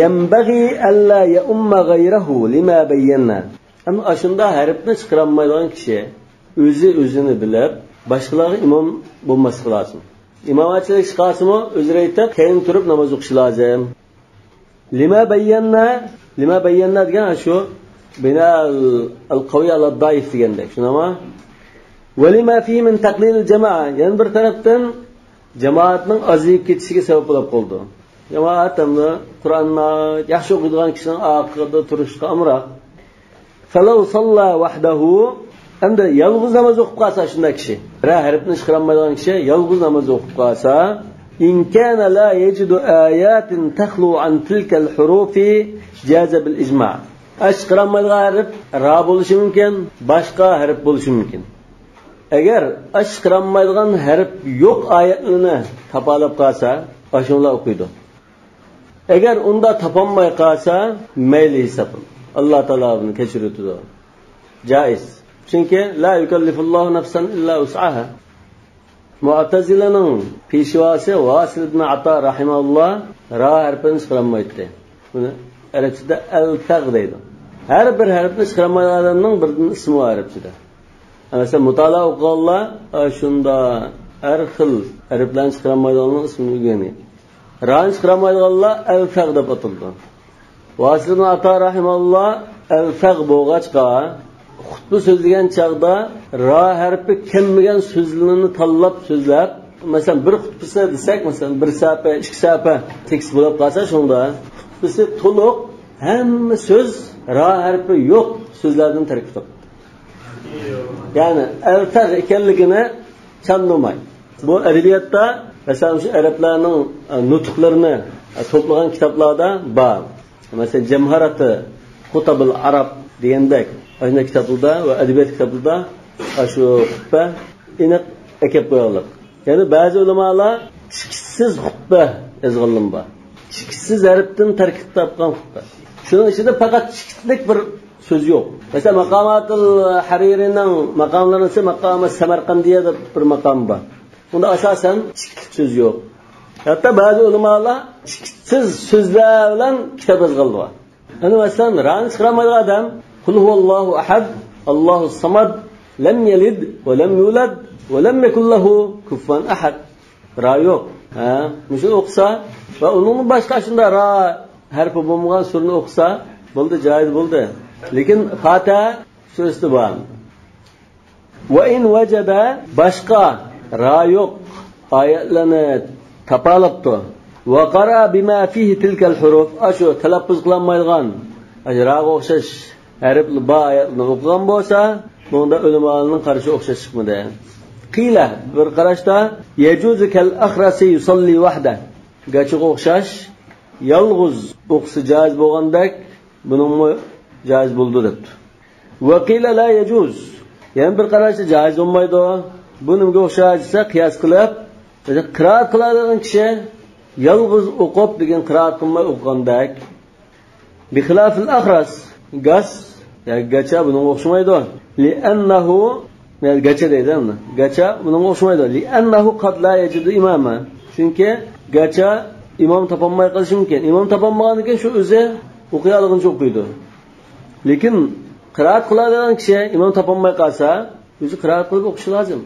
ينبغي ألا يؤم غيره لما بينا. ئەمما ئاشۇنداق ھەرپنى چىقىرالمايدىغان كىشى ئۆزى ئۆزىنى بىلىپ، باشقىلارغا ئىمام بولماسلىقى لازىم. ئىمامەتچىلىك چىقارسىمۇ، ئۆزى ئېيتىپ، كەينىدە تۇرۇپ ناماز ئوقۇشى لازىم. لما بينا، لما بينا دېگەن شۇ بناء القوي على الضعيف دېگەندەك، شۇنداقمۇ؟ ولما فيه من تقليل الجماعة، يەنە بىر تەرەپتىن جامائەتنىڭ ئازىيىپ كېتىشىگە سەۋەب بولۇپ قالىدۇ. جامائەت ئەمدى قۇرئاننى ياخشى ئوقۇيدىغان كىشىنىڭ ئارقىدا تۇرۇشقا ئامراق. فلو صلى وحده، ئەمدى يالغۇز ناماز ئوقۇپ قالسا شۇنداق كىشى، بىرەر ھەرپنى چىقىرالمايدىغان كىشى يالغۇز ناماز ئوقۇپ قالسا، إن كان لا يجد آيات تخلو عن تلك الحروف جاز بالإجماع. ئاش چىقىرالمايدىغان ھەرپ را بولۇشى مۇمكىن، باشقا ھەرپ بولۇشى مۇمكىن. ئەگەر ئاش چىقىرالمايدىغان ھەرپ يوق ئايەتلىرىنى تاپالاپ قالسا، ئاشۇنىلا ئوقۇيدۇ. ئەگەر ئۇنداق تاپالماي قالسا، مەيلى ھېسابلىنىدۇ. ئاللا تائالا بۇنى كەچۈرۈۋېتىدۇ. جائىز. چۈنكى لا يكلف الله نفسا إلا وسعها. مۇئتەزىلىنىڭ پېشۋاسى ۋاسىل ئىبن ئاتا رەھىمەھۇللا را ھەرپىنى چىقىرالمايتتى. بۇنى ئەرەبچىدە ئەلفەغ دەيدۇ. ھەر بىر ھەرپنى چىقىرالمايدىغان ئادەمنىڭ بىردىن ئىسمى بار ئەرەبچىدە. مەسىلەن، مۇتالىئە ئوقۇغانلار، ئاشۇنداق ھەر خىل ھەرپلەرنى چىقىرالمايدىغانلارنىڭ ئىسمىنى ئۆگەنگەن. رانى چىقىرالمايدىغانلار ئەلفەغ دەپ ئاتىلىدۇ. ۋاسىل ئىبن ئاتا رەھىمەھۇللا ئەلفەغ بولغاچقا، خۇتبە سۆزلىگەن چاغدا را ھەرپى كەلمىگەن سۆزلىرىنى تاللاپ سۆزلەپ، مەسىلەن، بىر خۇتبىسى دېسەك، مەسىلەن، بىر سەپە، ئىككى سەپە تېكىست بولۇپ قالسا، شۇندا خۇتبىسى تولۇق، ھەممە سۆز را ھەرپى يوق سۆزلەردىن تەركىب تاپتى. يەنى ئەلفەغ ئىكەنلىكىنى چاندۇرماي. بۇ ئەدەبىياتتا، مەسىلەن، شۇ ئەرەبلەرنىڭ، ئە، نۇتۇقلىرىنى، ئە، توپلىغان كىتابلاردا بار. مەسىلەن، جەمھەراتى خۇتابىل ئەرەب دېگەندەك، ئاشۇنداق كىتابلاردا ۋە ئەدەبىيات كىتابلىرىدا ئاشۇ خۇتبە ئېنىق ئەكەپ قويغانلىق. يەنى بەزى ئۆلىمالار چىقىشسىز خۇتبە يازغانلىرى بار. چىقىشسىز ھەرپتىن تەركىب تاپقان خۇتبە. شۇنىڭ ئىچىدە پەقەت چىقىشلىق بىر سۆز يوق. مەسىلەن، ماقاماتىل ھەرىرىنىڭ ماقاملىرىنىڭ ئىچىدە ماقامى سەمەرقەندىيە دەپ بىر ماقام بار. ئۇندا ئاساسەن چىقىشلىق سۆز يوق. ھەتتا بەزى ئۆلىمالار چىقىشسىز سۆزلەر بىلەن كىتاب يازغانلار بار. يەنى مەسىلەن، رانى چىقىرالمايدىغان ئادەم، قۇل ھۇۋاللاھۇ ئەھەد، ئاللاھۇ ساماد، لەم يەلىد ۋە لەم يۇلاد ۋە لەم يەكۇن لەھۇ كۇفۇۋەن ئەھەد. را يوق. ھە، مۇشۇنى ئوقۇسا ۋە ئۇنىڭدىن باشقا شۇنداق را ھەرپى بولمىغان سۈرىنى ئوقۇسا، بولدى، جايىز بولدى. لېكىن فاتىھە سۈرىسىدە بار. ۋە ئىن ۋەجەدە، باشقا را يوق ئايەتلەرنى تاپالاپتۇ. ۋە قەرە بىما فىھى تىلكەل ھۇرۇف، ئاشۇ تەلەپپۇز قىلالمايدىغان، ئاشۇ راغا ئوخشاش ھەرپلىرى بار ئايەتلەرنى ئوقۇغان بولسا، بۇنىڭدا ئۆلىمالارنىڭ قارىشى ئوخشاش چىقمىدى. قىلە، بىر قاراشتا، يەجۇزۇ كەل ئەخرەسى يۇساللى ۋەھدە. گاچىغا ئوخشاش، يالغۇز ئوقۇسا جائىز بولغاندەك، بۇنىڭمۇ جائىز بولىدۇ دەپتۇ. ۋەقىلە لا يەجۇز. يەنە بىر قاراشتا جائىز بولمايدۇ. بۇ نېمىگە ئوخشاش دېسە، قىياس قىلىپ، قىرائەت قىلىدىغان كىشى يالغۇز ئوقۇپ دېگەن قىرائەت قىلماي ئوقۇغاندەك. بىخىلاپىل ئەخرەس، گاس، يا گاچا بۇنىڭغا ئوخشىمايدۇ. لىئەننەھۇ، يا گاچا دەيدۇ ئەمدى. گاچا بۇنىڭغا ئوخشىمايدۇ. لىئەننەھۇ قەد لا يەجىدۇ ئىماما. چۈنكى گاچا ئىمام تاپالماي قېلىشى مۇمكىن. ئىمام تاپالمىغاندىن كېيىن شۇ ئۆزى ئوقۇيالىغىنىچە ئوقۇيدۇ. لېكىن قىرائەت قىلىدىغان كىشى ئىمام تاپالماي قالسا، ئۆزى قىرائەت قىلىپ ئوقۇشى لازىم.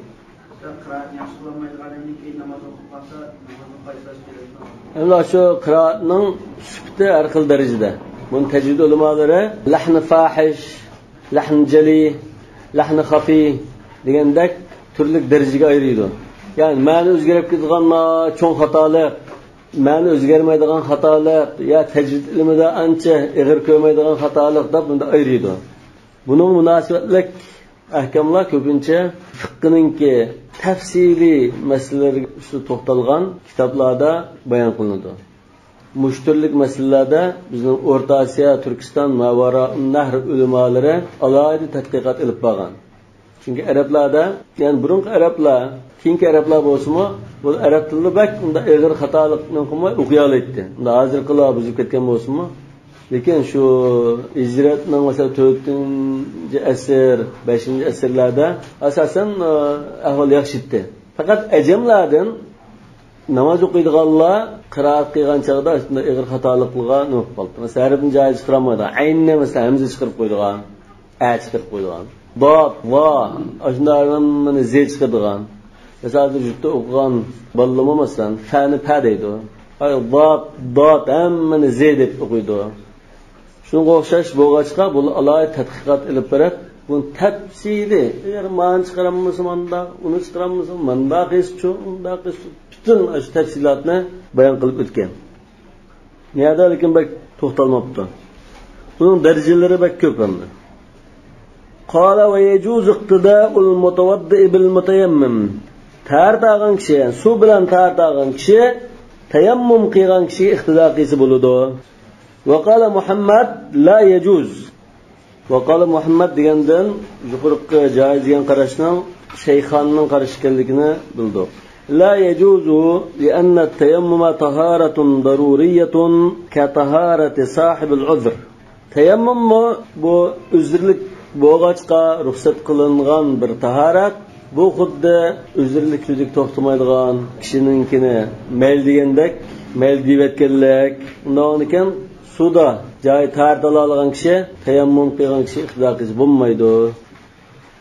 مەسىلەن، قىرائەتنى ياخشى قىلالمايدىغان ئادەمدىن كېيىن ناماز ئوقۇپ قالسا، نامازنى قايتىلاش كېرەكمۇ؟ ئەمدى شۇ قىرائەتنىڭ سۈپىتى ھەر خىل دەرىجىدە. بۇنى تەجۋىد ئۆلىمالىرى لەھنى فاھىش، لەھنى جەلى، لەھنى خەفىي دېگەندەك تۈرلۈك دەرىجىگە ئايرىيدۇ. يەنى مەنە ئۆزگىرىپ كېتىدىغان چوڭ خاتالىق، مەنە ئۆزگەرمەيدىغان خاتالىق، يا تەجۋىد ئىلمىدا ئانچە ئېغىر كۆرمەيدىغان خاتالىق دەپ بۇندا ئايرىيدۇ. بۇنىڭ مۇناسىۋەتلىك ئەھكاملار كۆپىنچە فىقھنىڭكى تەپسىلىي مەسىلىلىرى ئۈستىدە توختالغان كىتابلاردا بايان قىلىنىدۇ. مۇشۇ تۈرلۈك مەسىلىلەردە بىزنىڭ ئورتا ئاسىيا، تۈركىستان، ماۋارائۇن نەھر ئۆلىمالىرى ئالاھىدە تەتقىقات ئېلىپ بارغان. چۈنكى ئەرەبلەردە، يەنى بۇرۇنقى ئەرەبلەر، كېيىنكى ئەرەبلەر بولسىمۇ، بۇ ئەرەب تىلىدا بەك ئۇنداق ئېغىر خاتالىقنى قىلماي ئوقۇيالايتتى. ئۇنداق ھازىرقىلار بۇزۇپ كەتكەن بولسىمۇ، لېكىن شۇ ھىجرەتنىڭ، مەسىلەن، تۆتىنچى ئەسىر، بەشىنچى ئەسىرلەردە ئاساسەن، ئە، ئەھۋال ياخشى ئىدى. پەقەت ئەجەملەردىن ناماز ئوقۇيدىغانلار قىرائەت قىلغان چاغدا شۇنداق ئېغىر خاتالىقلارغا نېمە بولۇپ قالدى. مەسىلەن، ھەرپنى جايىغا چىقىرالمايدىغان، ئەيننى، مەسىلەن، ھەمزە چىقىرىپ قويىدىغان، ئە چىقىرىپ قويىدىغان. داد، ۋا، ئاشۇنداق ھەممىنى زې چىقىرىدىغان. مەسىلەن، ھازىر يۇرتتا ئوقۇغان بالىلىرىمۇ، مەسىلەن، فەنى پە دەيدۇ. ئاي، داد، داد، ھەممىنى زې دەپ ئوقۇيدۇ. شۇنىڭغا ئوخشاش بولغاچقا، بۇ ئالاھىدە تەتقىقات ئېلىپ بېرىپ، بۇنى تەپسىلىي، ئەگەر مانى چىقىرالمىسا مانداق، ئۇنى چىقىرالمىسا مانداق قىلسىچۇ، ئۇنداق قىلسىچۇ، پۈتۈن ئاشۇ تەپسىلاتنى بايان قىلىپ ئۆتكەن. نەدە لېكىن بەك توختالماپتۇ. بۇنىڭ دەرىجىلىرى بەك كۆپ ئەمدى. قال ويجوز اقتداء المتوضئ بالمتيمم. تەھارەت ئالغان كىشى، سۇ بىلەن تەھارەت ئالغان كىشى تەيەممۇم قىلغان كىشىگە ئىقتىدا قىلسا بولىدۇ. وقال محمد لا يجوز. ۋەقالە مۇھەممەد دېگەندىن يۇقىرىقى جائىز دېگەن قاراشنىڭ شەيخاننىڭ قارىشى ئىكەنلىكىنى بىلدۇق. لا يجوز لأن التيمم طهارة ضرورية كطهارة صاحب العذر. تەيەممۇممۇ بۇ ئۆزۈرلۈك بولغاچقا رۇخسەت قىلىنغان بىر تاھارەت. بۇ خۇددى ئۆزۈرلۈك تۈزۈك توختىمايدىغان كىشىنىڭكىنى مەيلى دېگەندەك، مەيلى دېيىۋەتكەنلىك. ئۇنداق ئىكەن، سۇدا جايى تاھارەت ئالالىغان كىشى تەيەممۇم قىلغان كىشى ئىقتىدا قىلسا بولمايدۇ.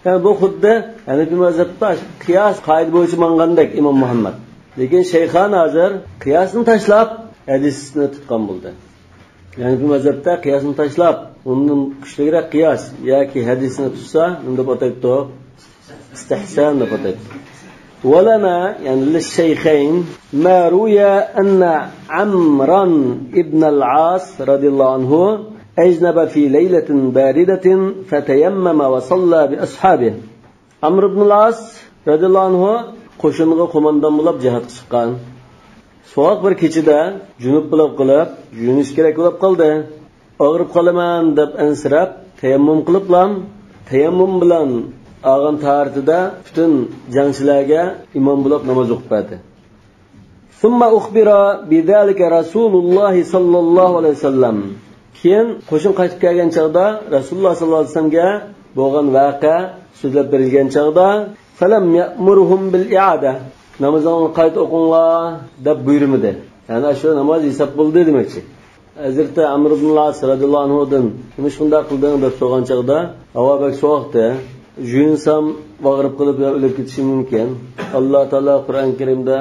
يەنى بۇ خۇددى ھەنەفىي مەزھەپتە قىياس قائىدە بويىچە ماڭغاندەك ئىمام مۇھەممەد. لېكىن شەيخان ھازىر قىياسنى تاشلاپ، ھەدىسنى تۇتقان بولدى. ھەنەفىي مەزھەپتە قىياسنى تاشلاپ، ئۇندىن كۈچلۈكرەك قىياس ياكى ھەدىسنى تۇتسا، نېمە دەپ ئاتايتتۇق؟ ئىستىھسان دەپ ئاتايتتۇق. ولنا، يەنى للشيخين، ما روي أن عمرا ابن العاص رضي الله عنه أجنب في ليلة باردة فتيمم وصلى بأصحابه. ئامر ئىبن ئاس رەزىياللاھۇ ئەنھۇ قوشۇنغا قوماندان بولاپ جىھادقا چىققان. سوغۇق بىر كېچىدە جۇنۇپ بولاپ قېلىپ، يۇيۇنۇش كېرەك بولاپ قالدى. ئاغرىپ قالىمەن دەپ ئەنسىرەپ، تەيەممۇم قىلىپلا، تەيەممۇم بىلەن ئالغان تاھارىتىدە پۈتۈن جەڭچىلەرگە ئىمام بولاپ ناماز ئوقۇپ بەردى. ثم أخبر بذلك رسول الله صلى الله عليه وسلم. كېيىن قوشۇن قايتىپ كەلگەن چاغدا رەسۇلۇللاھ ساللاللاھۇ ئەلەيھى ۋەسەللەمگە بولغان ۋەقە سۆزلەپ بېرىلگەن چاغدا، فلم يأمرهم بالإعادة، نامىزىڭلارنى قايتا ئوقۇڭلار دەپ بۇيرۇمىدى. يەنى شۇ ناماز ھېساب بولدى دېمەكچى. ھەزرىتى ئەمر ئىبن ئاس رەزىياللاھۇ ئەنھۇدىن، نېمىشقا بۇنداق قىلدىڭ دەپ سورىغان چاغدا، ھاۋا بەك سوغۇقتى. يۇيۇنسام ئاغرىپ قېلىپ يا ئۆلۈپ كېتىشىم مۇمكىن. ئاللا تائالا قۇرئان كەرىمدە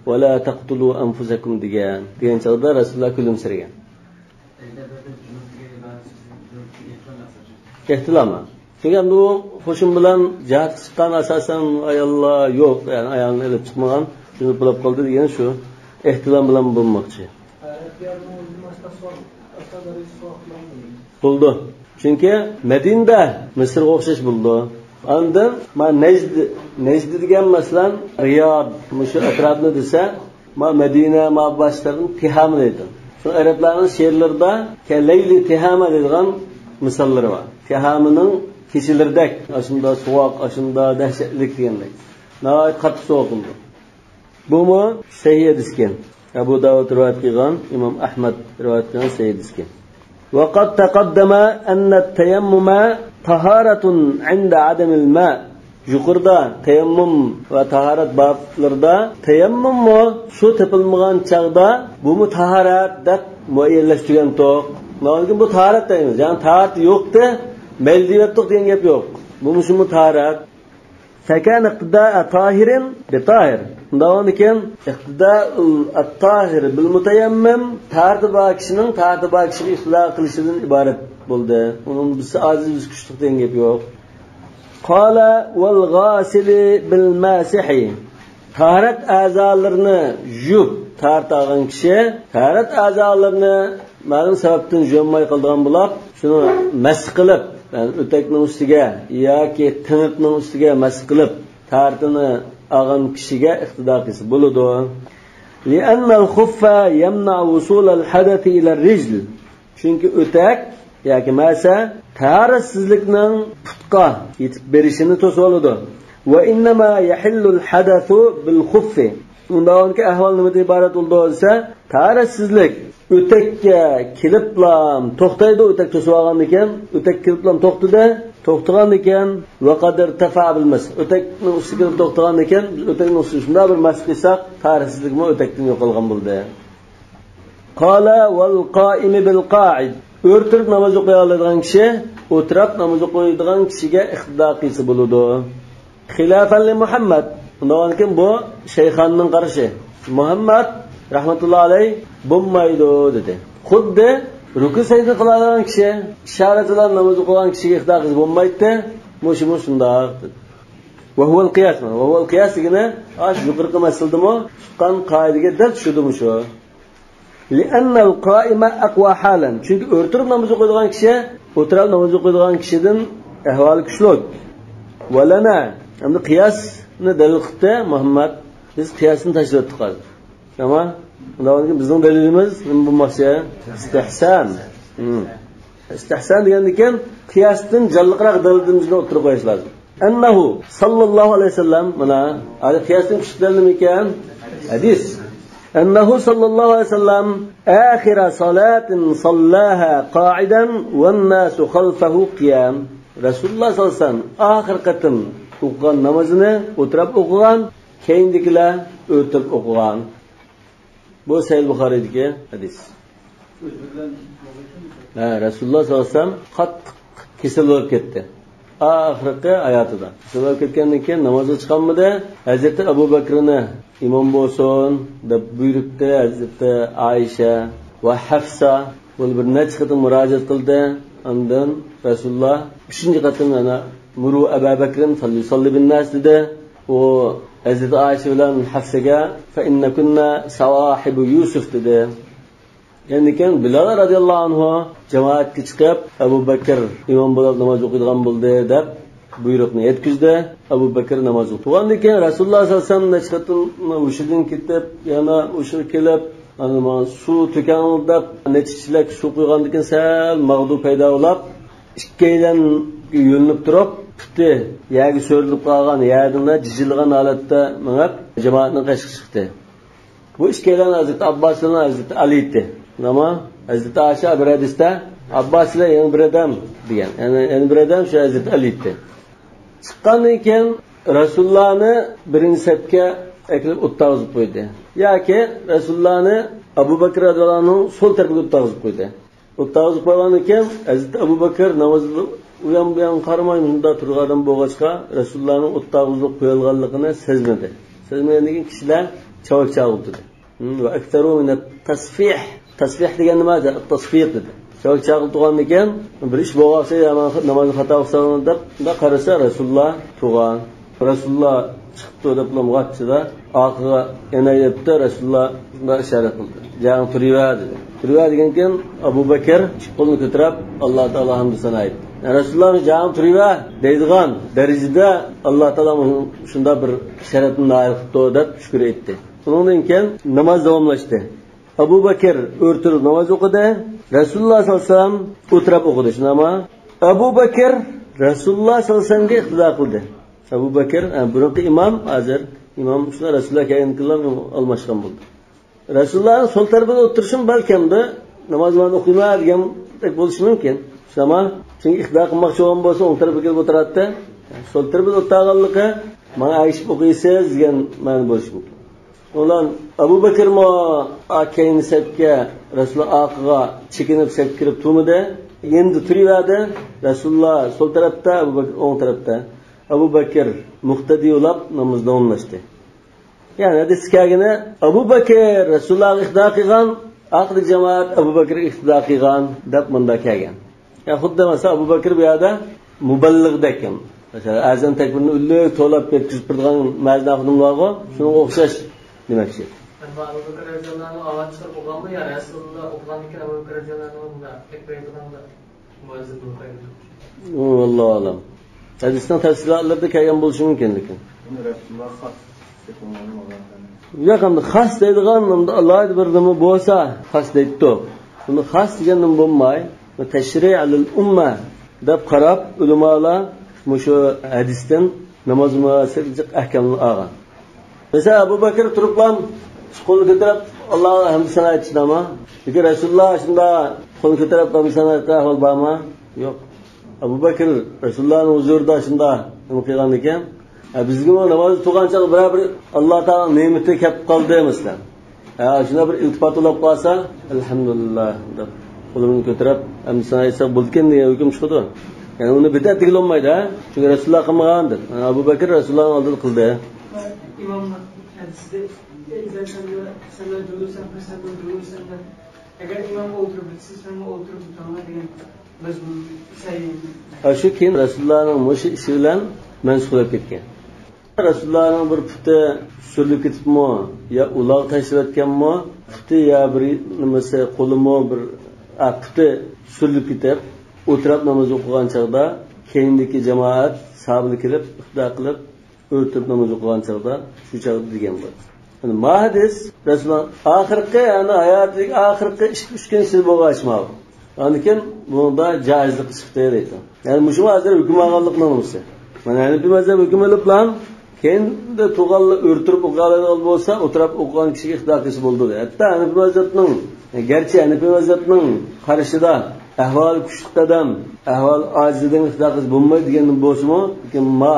ۋەلا تەقتۇلۇ ئەنفۇسەكۇم دېگەن. دېگەن چاغدا رەسۇلۇللاھ كۈلۈمسىرىگەن. ئېھتىلام. چۈنكى ئەمدى ئۇ قوشۇن بىلەن جىھادقا چىققان ئاساسەن ئاياللار يوق، يەنى ئايالنى ئېلىپ چىقمىغان، جۇنۇپ بولاپ قالدى دېگەن شۇ. ئېھتىلام بىلەن بولماقچى. بولدى. چۈنكى مەدىنىدە مىسىرغا ئوخشاش بولىدۇ. ئاندىن ما نەجد، نەجد دېگەن، مەسىلەن، رىياد، مۇشۇ ئەتراپنى دېسە، ما مەدىنە، ما باشقا تەرەپنى تىھامە دەيدۇ. شۇ ئەرەبلەرنىڭ شېئىرلىرىدا كەلەيلى تىھامە دەيدىغان مىساللىرى بار. تىھامىنىڭ كېچىلىرىدەك، ئاشۇنداق سوغۇق، ئاشۇنداق دەھشەتلىك دېگەندەك. ناھايىتى قاتتىق سوغۇق بولىدۇ. بۇمۇ سەھىھ ھەدىسكەن. ئەبۇ داۋۇد رىۋايەت قىلغان، ئىمام ئەھمەد رىۋايەت قىلغان سەھىھ ھەدىسكەن. وقد تقدم أن التيمم طهارة عند عدم الماء. يۇقىرىدا تەيەممۇم ۋە تاھارەت بابلىرىدا تەيەممۇممۇ سۇ تېپىلمىغان چاغدا بۇمۇ تاھارەت دەپ مۇئەييەنلەشتۈرگەنتۇق. مانا بۇ تاھارەت دەيمىز. يەنى تاھارىتى يوقتى، مەيلى دېيىۋەتتۇق دېگەن گەپ يوق. بۇ مۇشۇمۇ تاھارەت. فكان اقتداء طاهر بطاهر. شۇنداق بولغاندىكىن، اقتداء الطاهر بالمتيمم، تاھارىتى بار كىشىنىڭ تاھارىتى بار كىشىگە ئىقتىدا قىلىشىدىن ئىبارەت بولدى. ئۇنىڭ بىز ئاجىز، بىز كۈچلۈك دېگەن گەپ يوق. قال والغاسل بالماسح. تاھارەت ئەزالىرىنى يۇيۇپ تاھارەت ئالغان كىشى، تاھارەت ئەزالىرىنى مەلۇم سەۋەبتىن يۇيالماي قالىدىغان بولۇپ، شۇنى مەس قىلىپ، يەنى ئۆتەكنىڭ ئۈستىگە ياكى تېڭىرقنىڭ ئۈستىگە مەس قىلىپ، تاھارىتىنى ئالغان كىشىگە ئىقتىدا قىلسا بولىدۇ. لأن الخف يمنع وصول الحدث إلى الرجل. چۈنكى ئۆتەك ياكى مەسە تاھارەتسىزلىكنىڭ پۇتقا يېتىپ بېرىشىنى توسۇۋالىدۇ. وإنما يحل الحدث بالخف. ئۇنداق بولغاندىكىن ئەھۋال نېمىدىن ئىبارەت بولىدۇ دېسە، تاھارەتسىزلىك ئۆتەككە كېلىپلا توختايدۇ، ئۆتەك توسۇۋالغاندىكىن، ئۆتەك كېلىپلا توختىدى، توختىغاندىكىن، وقد ارتفع بالمس، ئۆتەكنىڭ ئۈستىگە كېلىپ توختىغاندىكىن، بىز ئۆتەكنىڭ ئۈستىگە شۇنداق بىر مەس قىلساق، تاھارەتسىزلىكمۇ ئۆتەكتىن يوقالغان بولدى. قال والقائم بالقاعد. ئۆرە تۇرۇپ ناماز ئوقۇيالايدىغان كىشى ئولتۇراپ ناماز ئوقۇيدىغان كىشىگە ئىقتىدا قىلسا بولىدۇ. خلافا لمحمد. ئۇنداق بولغاندىكىن بۇ شەيخانىنىڭ قارىشى. مۇھەممەد رەھمەتۇللا ئەلەيھ بولمايدۇ دېدى. خۇددى رۇكۇ سەجدە قىلىدىغان كىشى ئىشارەت بىلەن ناماز ئوقۇغان كىشىگە ئىقتىدا قىلسا بولمايتتى. مۇشۇمۇ شۇنداق دېدى. وهو القياس. وهو القياس دېگىنى ئاشۇ يۇقىرىقى مەسىلىدىمۇ تۇتقان قائىدىگە دەل چۈشىدۇ مۇشۇ. لأن القائم أقوى حالا. چۈنكى ئۆرە تۇرۇپ ناماز ئوقۇيدىغان كىشى ئولتۇراپ ناماز ئوقۇيدىغان كىشىدىن ئەھۋالى كۈچلۈك. ولنا. ئەمدى قىياسنى دەلىل قىلىپتۇ مۇھەممەد. بىز قىياسنى تاشلىۋەتتۇق ھازىر. تامام. ئۇنداق بولغاندىكىن بىزنىڭ دەلىلىمىز نېمە بولماقچى؟ ئىستىھسان. ھىم. ئىستىھسان دېگەندىكىن قىياستىن جانلىقراق دەلىلىمىزنى ئوتتۇرىغا قويۇش لازىم. أنه صلى الله عليه وسلم، مانا، ھازىر قىياستىن كۈچلۈك دەلىلمىكەن؟ ھەدىس. أنه صلى الله عليه وسلم آخر صلاة صلاها قاعدا والناس خلفه قيام. رەسۇلۇللاھ سەللەللاھۇ ئەلەيھى ۋەسەللەم ئاخىرقى قېتىم ئوقۇغان نامىزىنى ئولتۇراپ ئوقۇغان، كەينىدىكىلەر ئۆرە تۇرۇپ ئوقۇغان. بۇ سەھىھ بۇخارىدىكى ھەدىس. ھە، رەسۇلۇللاھ سەللەللاھۇ ئەلەيھى ۋەسەللەم قاتتىق كېسەل بولۇپ كەتتى. ئاخىرقى ھاياتىدا. كېسەل بولۇپ كەتكەندىن كېيىن نامازغا چىقالمىدى. ھەزرىتى ئەبۇ بەكرىنى ئىمام بولسۇن دەپ بۇيرۇپتى. ھەزرىتى ئائىشە ۋە ھەفسا بۇنى بىر نەچچە قېتىم مۇراجىئەت قىلدى. ئاندىن رەسۇلۇللاھ ئۈچىنچى قېتىم يەنە مۇرۇ ئەبا بەكرىن فەليۇسەللى بىنناس دېدى. ئۇ ھەزرىتى ئائىشە بىلەن ھەفسەگە فەئىننەكۇننە سەۋاھىبۇ يۈسۈف دېدى. يەنىكەن بىلال رەزىياللاھۇ ئەنھۇ جامائەتكە چىقىپ، ئەبۇ بەكىر ئىمام بولۇپ ناماز ئوقۇيدىغان بولدى دەپ بۇيرۇقنى يەتكۈزدى. ئەبۇ بەكىر ناماز ئوقۇغاندىن كېيىن رەسۇلۇللاھ سەللەللاھۇ ئەلەيھى ۋەسەللەم نەچچە قېتىم ھۇشىدىن كېتىپ، يەنە ھۇشىغا كېلىپ، ئانا مانا سۇ تۆكەڭ دەپ نەچچە چېلەك سۇ قۇيغاندىن كېيىن سەل ماغدۇ پەيدا بولۇپ، ئىككىيلەنگە يۆلىنىپ تۇرۇپ، پۇتى يەرگە سۆرىلىپ قالغان، يەردىن جىجىلىغان ھالەتتە مېڭىپ، جامائەتنىڭ قېشىغا چىقتى. بۇ ئىككىيلەن ھەزرىتى ئابباس بىلەن ھەزرىتى ئەلى ئىدى. ئەمما ھەزرىتى ئائىشە بىر ھەدىستە ئابباس بىلەن يەنە بىر ئادەم دېگەن. يەنى، يەنە بىر ئادەم شۇ ھەزرىتى ئەلى ئىدى. چىققاندىن كېيىن رەسۇلۇللاھنى بىرىنچى سەپكە ئەكىرىپ ئولتۇرغۇزۇپ قويدى. ياكى رەسۇلۇللاھنى ئەبۇ بەكرى رەزىياللاھۇ ئەنھۇنىڭ سول تەرىپىگە ئولتۇرغۇزۇپ قويدى. ئولتۇرغۇزۇپ قويغاندىن كېيىن ھەزرىتى ئەبۇ بەكرى نامازدا ئۇيان بۇيان قارىماي مۇشۇنداق تۇرغان ئادەم بولغاچقا، رەسۇلۇللاھنىڭ ئولتۇرغۇزۇپ قويۇلغانلىقىنى سەزمىدى. سەزمىگەندىن كېيىن كىشىلەر چاۋاك چاقىرتتى. ھىم، وأكثروا من التصفيح. تەسبىھ دېگەن نېمە؟ تەسفىق دېدى. چاۋاك چاقىرتىدىغاندىكىن، بىر ئىش بولغان ئوخشايدۇ، نامازنى خاتا قىلساڭ دەپ، مۇنداق قارىسا، رەسۇلۇللا تۇرغان. رەسۇلۇللا چىقىپتۇ دەپ، غاچچىدا ئارقىغا يېنىۋېرىپتۇ، رەسۇلۇللا شۇنداق ئىشارە قىلدى. جايىڭدا تۇرۇۋەر دېدى. تۇرۇۋەر دېگەنكىن، ئەبۇ بەكىر ئىككى قولىنى كۆتۈرۈپ، ئاللا تائالاغا ھەمدۇ سانا ئېيتتى. يا رەسۇلۇللا، جاڭ تۇرۇۋەر دەيدىغان دەرىجىدە ئاللا تائالا شۇنداق بىر شەرەپنى نائىل قىپتۇ دەپ شۈكۈر ئېيتتى. ئۇنىڭدىن كېيىن ناماز داۋاملاشتى. ئەبۇ بەكىر ئۆرە تۇرۇپ ناماز ئوقۇدى. رەسۇلۇللا ساللاللاھۇ ئەلەيھى ۋەسەللەم ئولتۇراپ ئوقۇدى. شۇنداقمۇ؟ ئەبۇ بەكىر رەسۇلۇللا ساللاللاھۇ ئەلەيھى ۋەسەللەمگە ئىقتىدا قىلدى. ئەبۇ بەكىر، ئە، بۇرۇنقى ئىمام، ھازىر ئىمام شۇ رەسۇلۇللا كەلگەندىن كېيىن ئالماشقان بولدى. رەسۇلۇللانىڭ سول تەرىپىدە ئولتۇرۇشىمۇ بەلكىم بىر ناماز مەن ئوقۇيمەن دېگەندەك بولۇشى مۇمكىن. شۇنداقمۇ؟ چۈنكى ئىقتىدا قىلماقچى بولغان بولسا، ئوڭ تەرەپكە كېلىپ ئولتۇراتتى. سول تەرىپىدە ئولتۇرغانلىقى، ماڭا ئەگىشىپ ئوقۇيسىز دېگەن مەنە بولۇشى مۇمكىن. ئۇلار ئەبۇ بەكىرمۇ ئا كەينى سەپكە، رەسۇلۇللا ئارقىغا چېكىنىپ سەپكە كىرىپ تۇرمىدى. يېنىدا تۇرۇۋەردى. رەسۇلۇللا سول تەرەپتە، ئەبۇ بەكىر ئوڭ تەرەپتە. ئەبۇ بەكىر مۇقتەدى بولاپ ناماز داۋاملاشتى. يەنى ھەدىستە كەلگىنى، ئەبۇ بەكىر رەسۇلۇللاغا ئىقتىدا قىلغان، ئاخىرقى جامائەت ئەبۇ بەكىرگە ئىقتىدا قىلغان دەپ مۇنداق كەلگەن. يا خۇددى مەسىلەن، ئەبۇ بەكىر بۇ يەردە مۇبەللىغدەك. مەسىلەن، ئەزان تەكبىرىنى ئۈنلۈك توۋلاپ يەتكۈزۈپ بېرىدىغان مەزىن ئاخۇنۇم بارغۇ، شۇنىڭغا ئوخشاش دېمەكچى. ئەمما ئەبۇ بەكىر رەزىياللاھۇ ئەنھۇ ئاۋازى چىقىرىپ ئوقۇغانمۇ يا رەسۇلۇللا ئوقۇغاندىكىن ئەبۇ بەكىر رەزىياللاھۇ ئەنھۇ مۇنداق تەكبىر ئېيتىدىغاندا مۇئەززىن بولۇپ قالىدۇ؟ ئۇ، ۋاللاھۇ ئەلەم. ھەدىسنىڭ تەپسىلاتلىرىدا كەلگەن بولۇشى مۇمكىن، لېكىن. بۇنى رەسۇلۇللا خاس دەپ ئويلايدۇ. ياق، ئەمدى خاس دەيدىغان، ئەمدى ئالاھىدە بىر نېمە بولسا، خاس دەيدۇ. بۇنى خاس دېگەن نېمە بولماي، تەشرىئ لىل ئۇممە دەپ قاراپ، ئۆلىمالار مۇشۇ ھەدىستىن ناماز مۇناسىۋەتلىك ئەھكامنى ئالغان. مەسىلەن، ئەبۇ بەكىر تۇرۇپلا قولىنى كۆتۈرۈپ، ئاللاغا ھەمدۇ سانا ئېيتىشىدىمۇ؟ ياكى رەسۇلۇللا شۇنداق قولىنى كۆتۈرۈپ ھەمدۇ سانا ئېيتقان ئەھۋال بارمۇ؟ يوق. ئەبۇ بەكىر رەسۇلۇللانىڭ ھۇزۇرىدا شۇنداق نېمە قىلغان ئىكەن. ھە، بىزگىمۇ نامازدا تۇرغان چاغدا بىرەر بىر ئاللا تائالانىڭ نېمىتى كەپ قالدى، مەسىلەن. ھە، شۇنداق بىر ئىلتىپات بولۇپ قالسا، ئەلھەمدۇلىللا دەپ قولىمىزنى كۆتۈرۈپ، ھەمدۇ سانا ئېيتساق بولىدىكەن دېگەن ھۆكۈم چىقىدۇ. يەنى ئۇنى بىدئەت دېگىلى بولمايدۇ، ھە. چۈنكى رەسۇلۇللا قىلمىغان دەپ. ئەبۇ بەكىر رەسۇلۇللانىڭ ئالدىدا قىلدى. ئىمامنىڭ ھەدىسىدە، ئىزا سەللە، سەللە جۇلۇسەن، فەسەللۇ جۇلۇسەن دەپ، ئەگەر ئىمام ئولتۇرۇپ ئۆتسە، سەنمۇ ئولتۇرۇپ ئۆتۈڭلار دېگەن مەزمۇن سەھىھ. ھە، شۇ كېيىن رەسۇلۇللانىڭ مۇشۇ ئىشى بىلەن مەنسۇخ بولۇپ كەتكەن. رەسۇلۇللانىڭ بىر پۇتى سۈرۈلۈپ كېتىپمۇ، يا ئۇلاغ تەشلىۋەتكەنمۇ، پۇتى يا بىر نېمىسى، قولىمۇ بىر، ئا، پۇتى سۈرۈلۈپ كېتىپ، ئولتۇراپ ناماز ئوقۇغان چاغدا كەينىدىكى جامائەت ساھابىلەر كېلىپ، ئىقتىدا قىلىپ، ئۆرە تۇرۇپ ناماز ئوقۇغان چاغدا، شۇ چاغدا دېگەن بۇ. يەنى ما ھەدىس رەسۇلۇللا ئاخىرقى، يەنى ھاياتىدىكى ئاخىرقى ئىككى، ئۈچ كۈن ئىچىدە بولغان ئىش ماۋۇ. ئاندىن كېيىن بۇنىڭدا جائىزلىق چىقتى دەيدۇ. يەنى مۇشۇمۇ ھازىر ھۆكۈم ئالغانلىقنىڭ نېمىسى. مانا ھەنىپىي مەزھەپ ھۆكۈم ئېلىپلا، كەينىدە تۇرغانلار ئۆرە تۇرۇپ ئوقۇيالايدىغان بولسا، ئولتۇرۇپ ئوقۇغان كىشىگە ئىقتىدا قىلسا بولىدۇ. ھەتتا ھەنىپىي مەزھەپنىڭ، گەرچە ھەنىپىي مەزھەپنىڭ قارىشىدا ئەھۋالى كۈچلۈك ئادەم ئەھۋالى ئاجىز ئادەمگە ئىقتىدا قىلسا بولمايدۇ دېگەن بولسىمۇ، لېكىن ما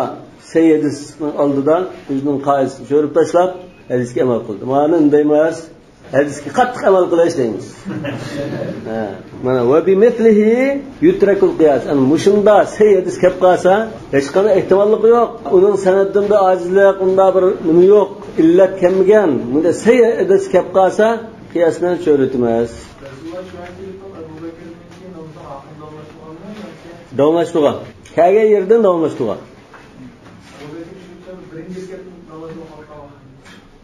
سەھىھ ھەدىسنىڭ ئالدىدا ئۆزىنىڭ قائىدىسىنى چۆرۈپ تاشلاپ، ھەدىسكە ئەمەل قىلدى. مانا ئۇنداق ئەمەس، ھەدىسكە قاتتىق ئەمەل قىلىش دەيمىز. ھە، مانا، ۋە بىمىسلىھى يۇترەكۇل قىياس. ئەنە مۇشۇنداق سەھىھ ھەدىس كەپ قالسا، ھېچقانداق ئېھتىماللىقى يوق. ئۇنىڭ سەنەدىدە بىر ئاجىزلىق، ئۇنداق بىر نېمە يوق، ئىللەت كەلمىگەن. بۇنداق سەھىھ ھەدىس كەپ قالسا، قىياس بىلەن چۆرۈتىمىز. داۋاملاشتۇرغان. كەلگەن يېرىدىن داۋاملاشتۇرغان.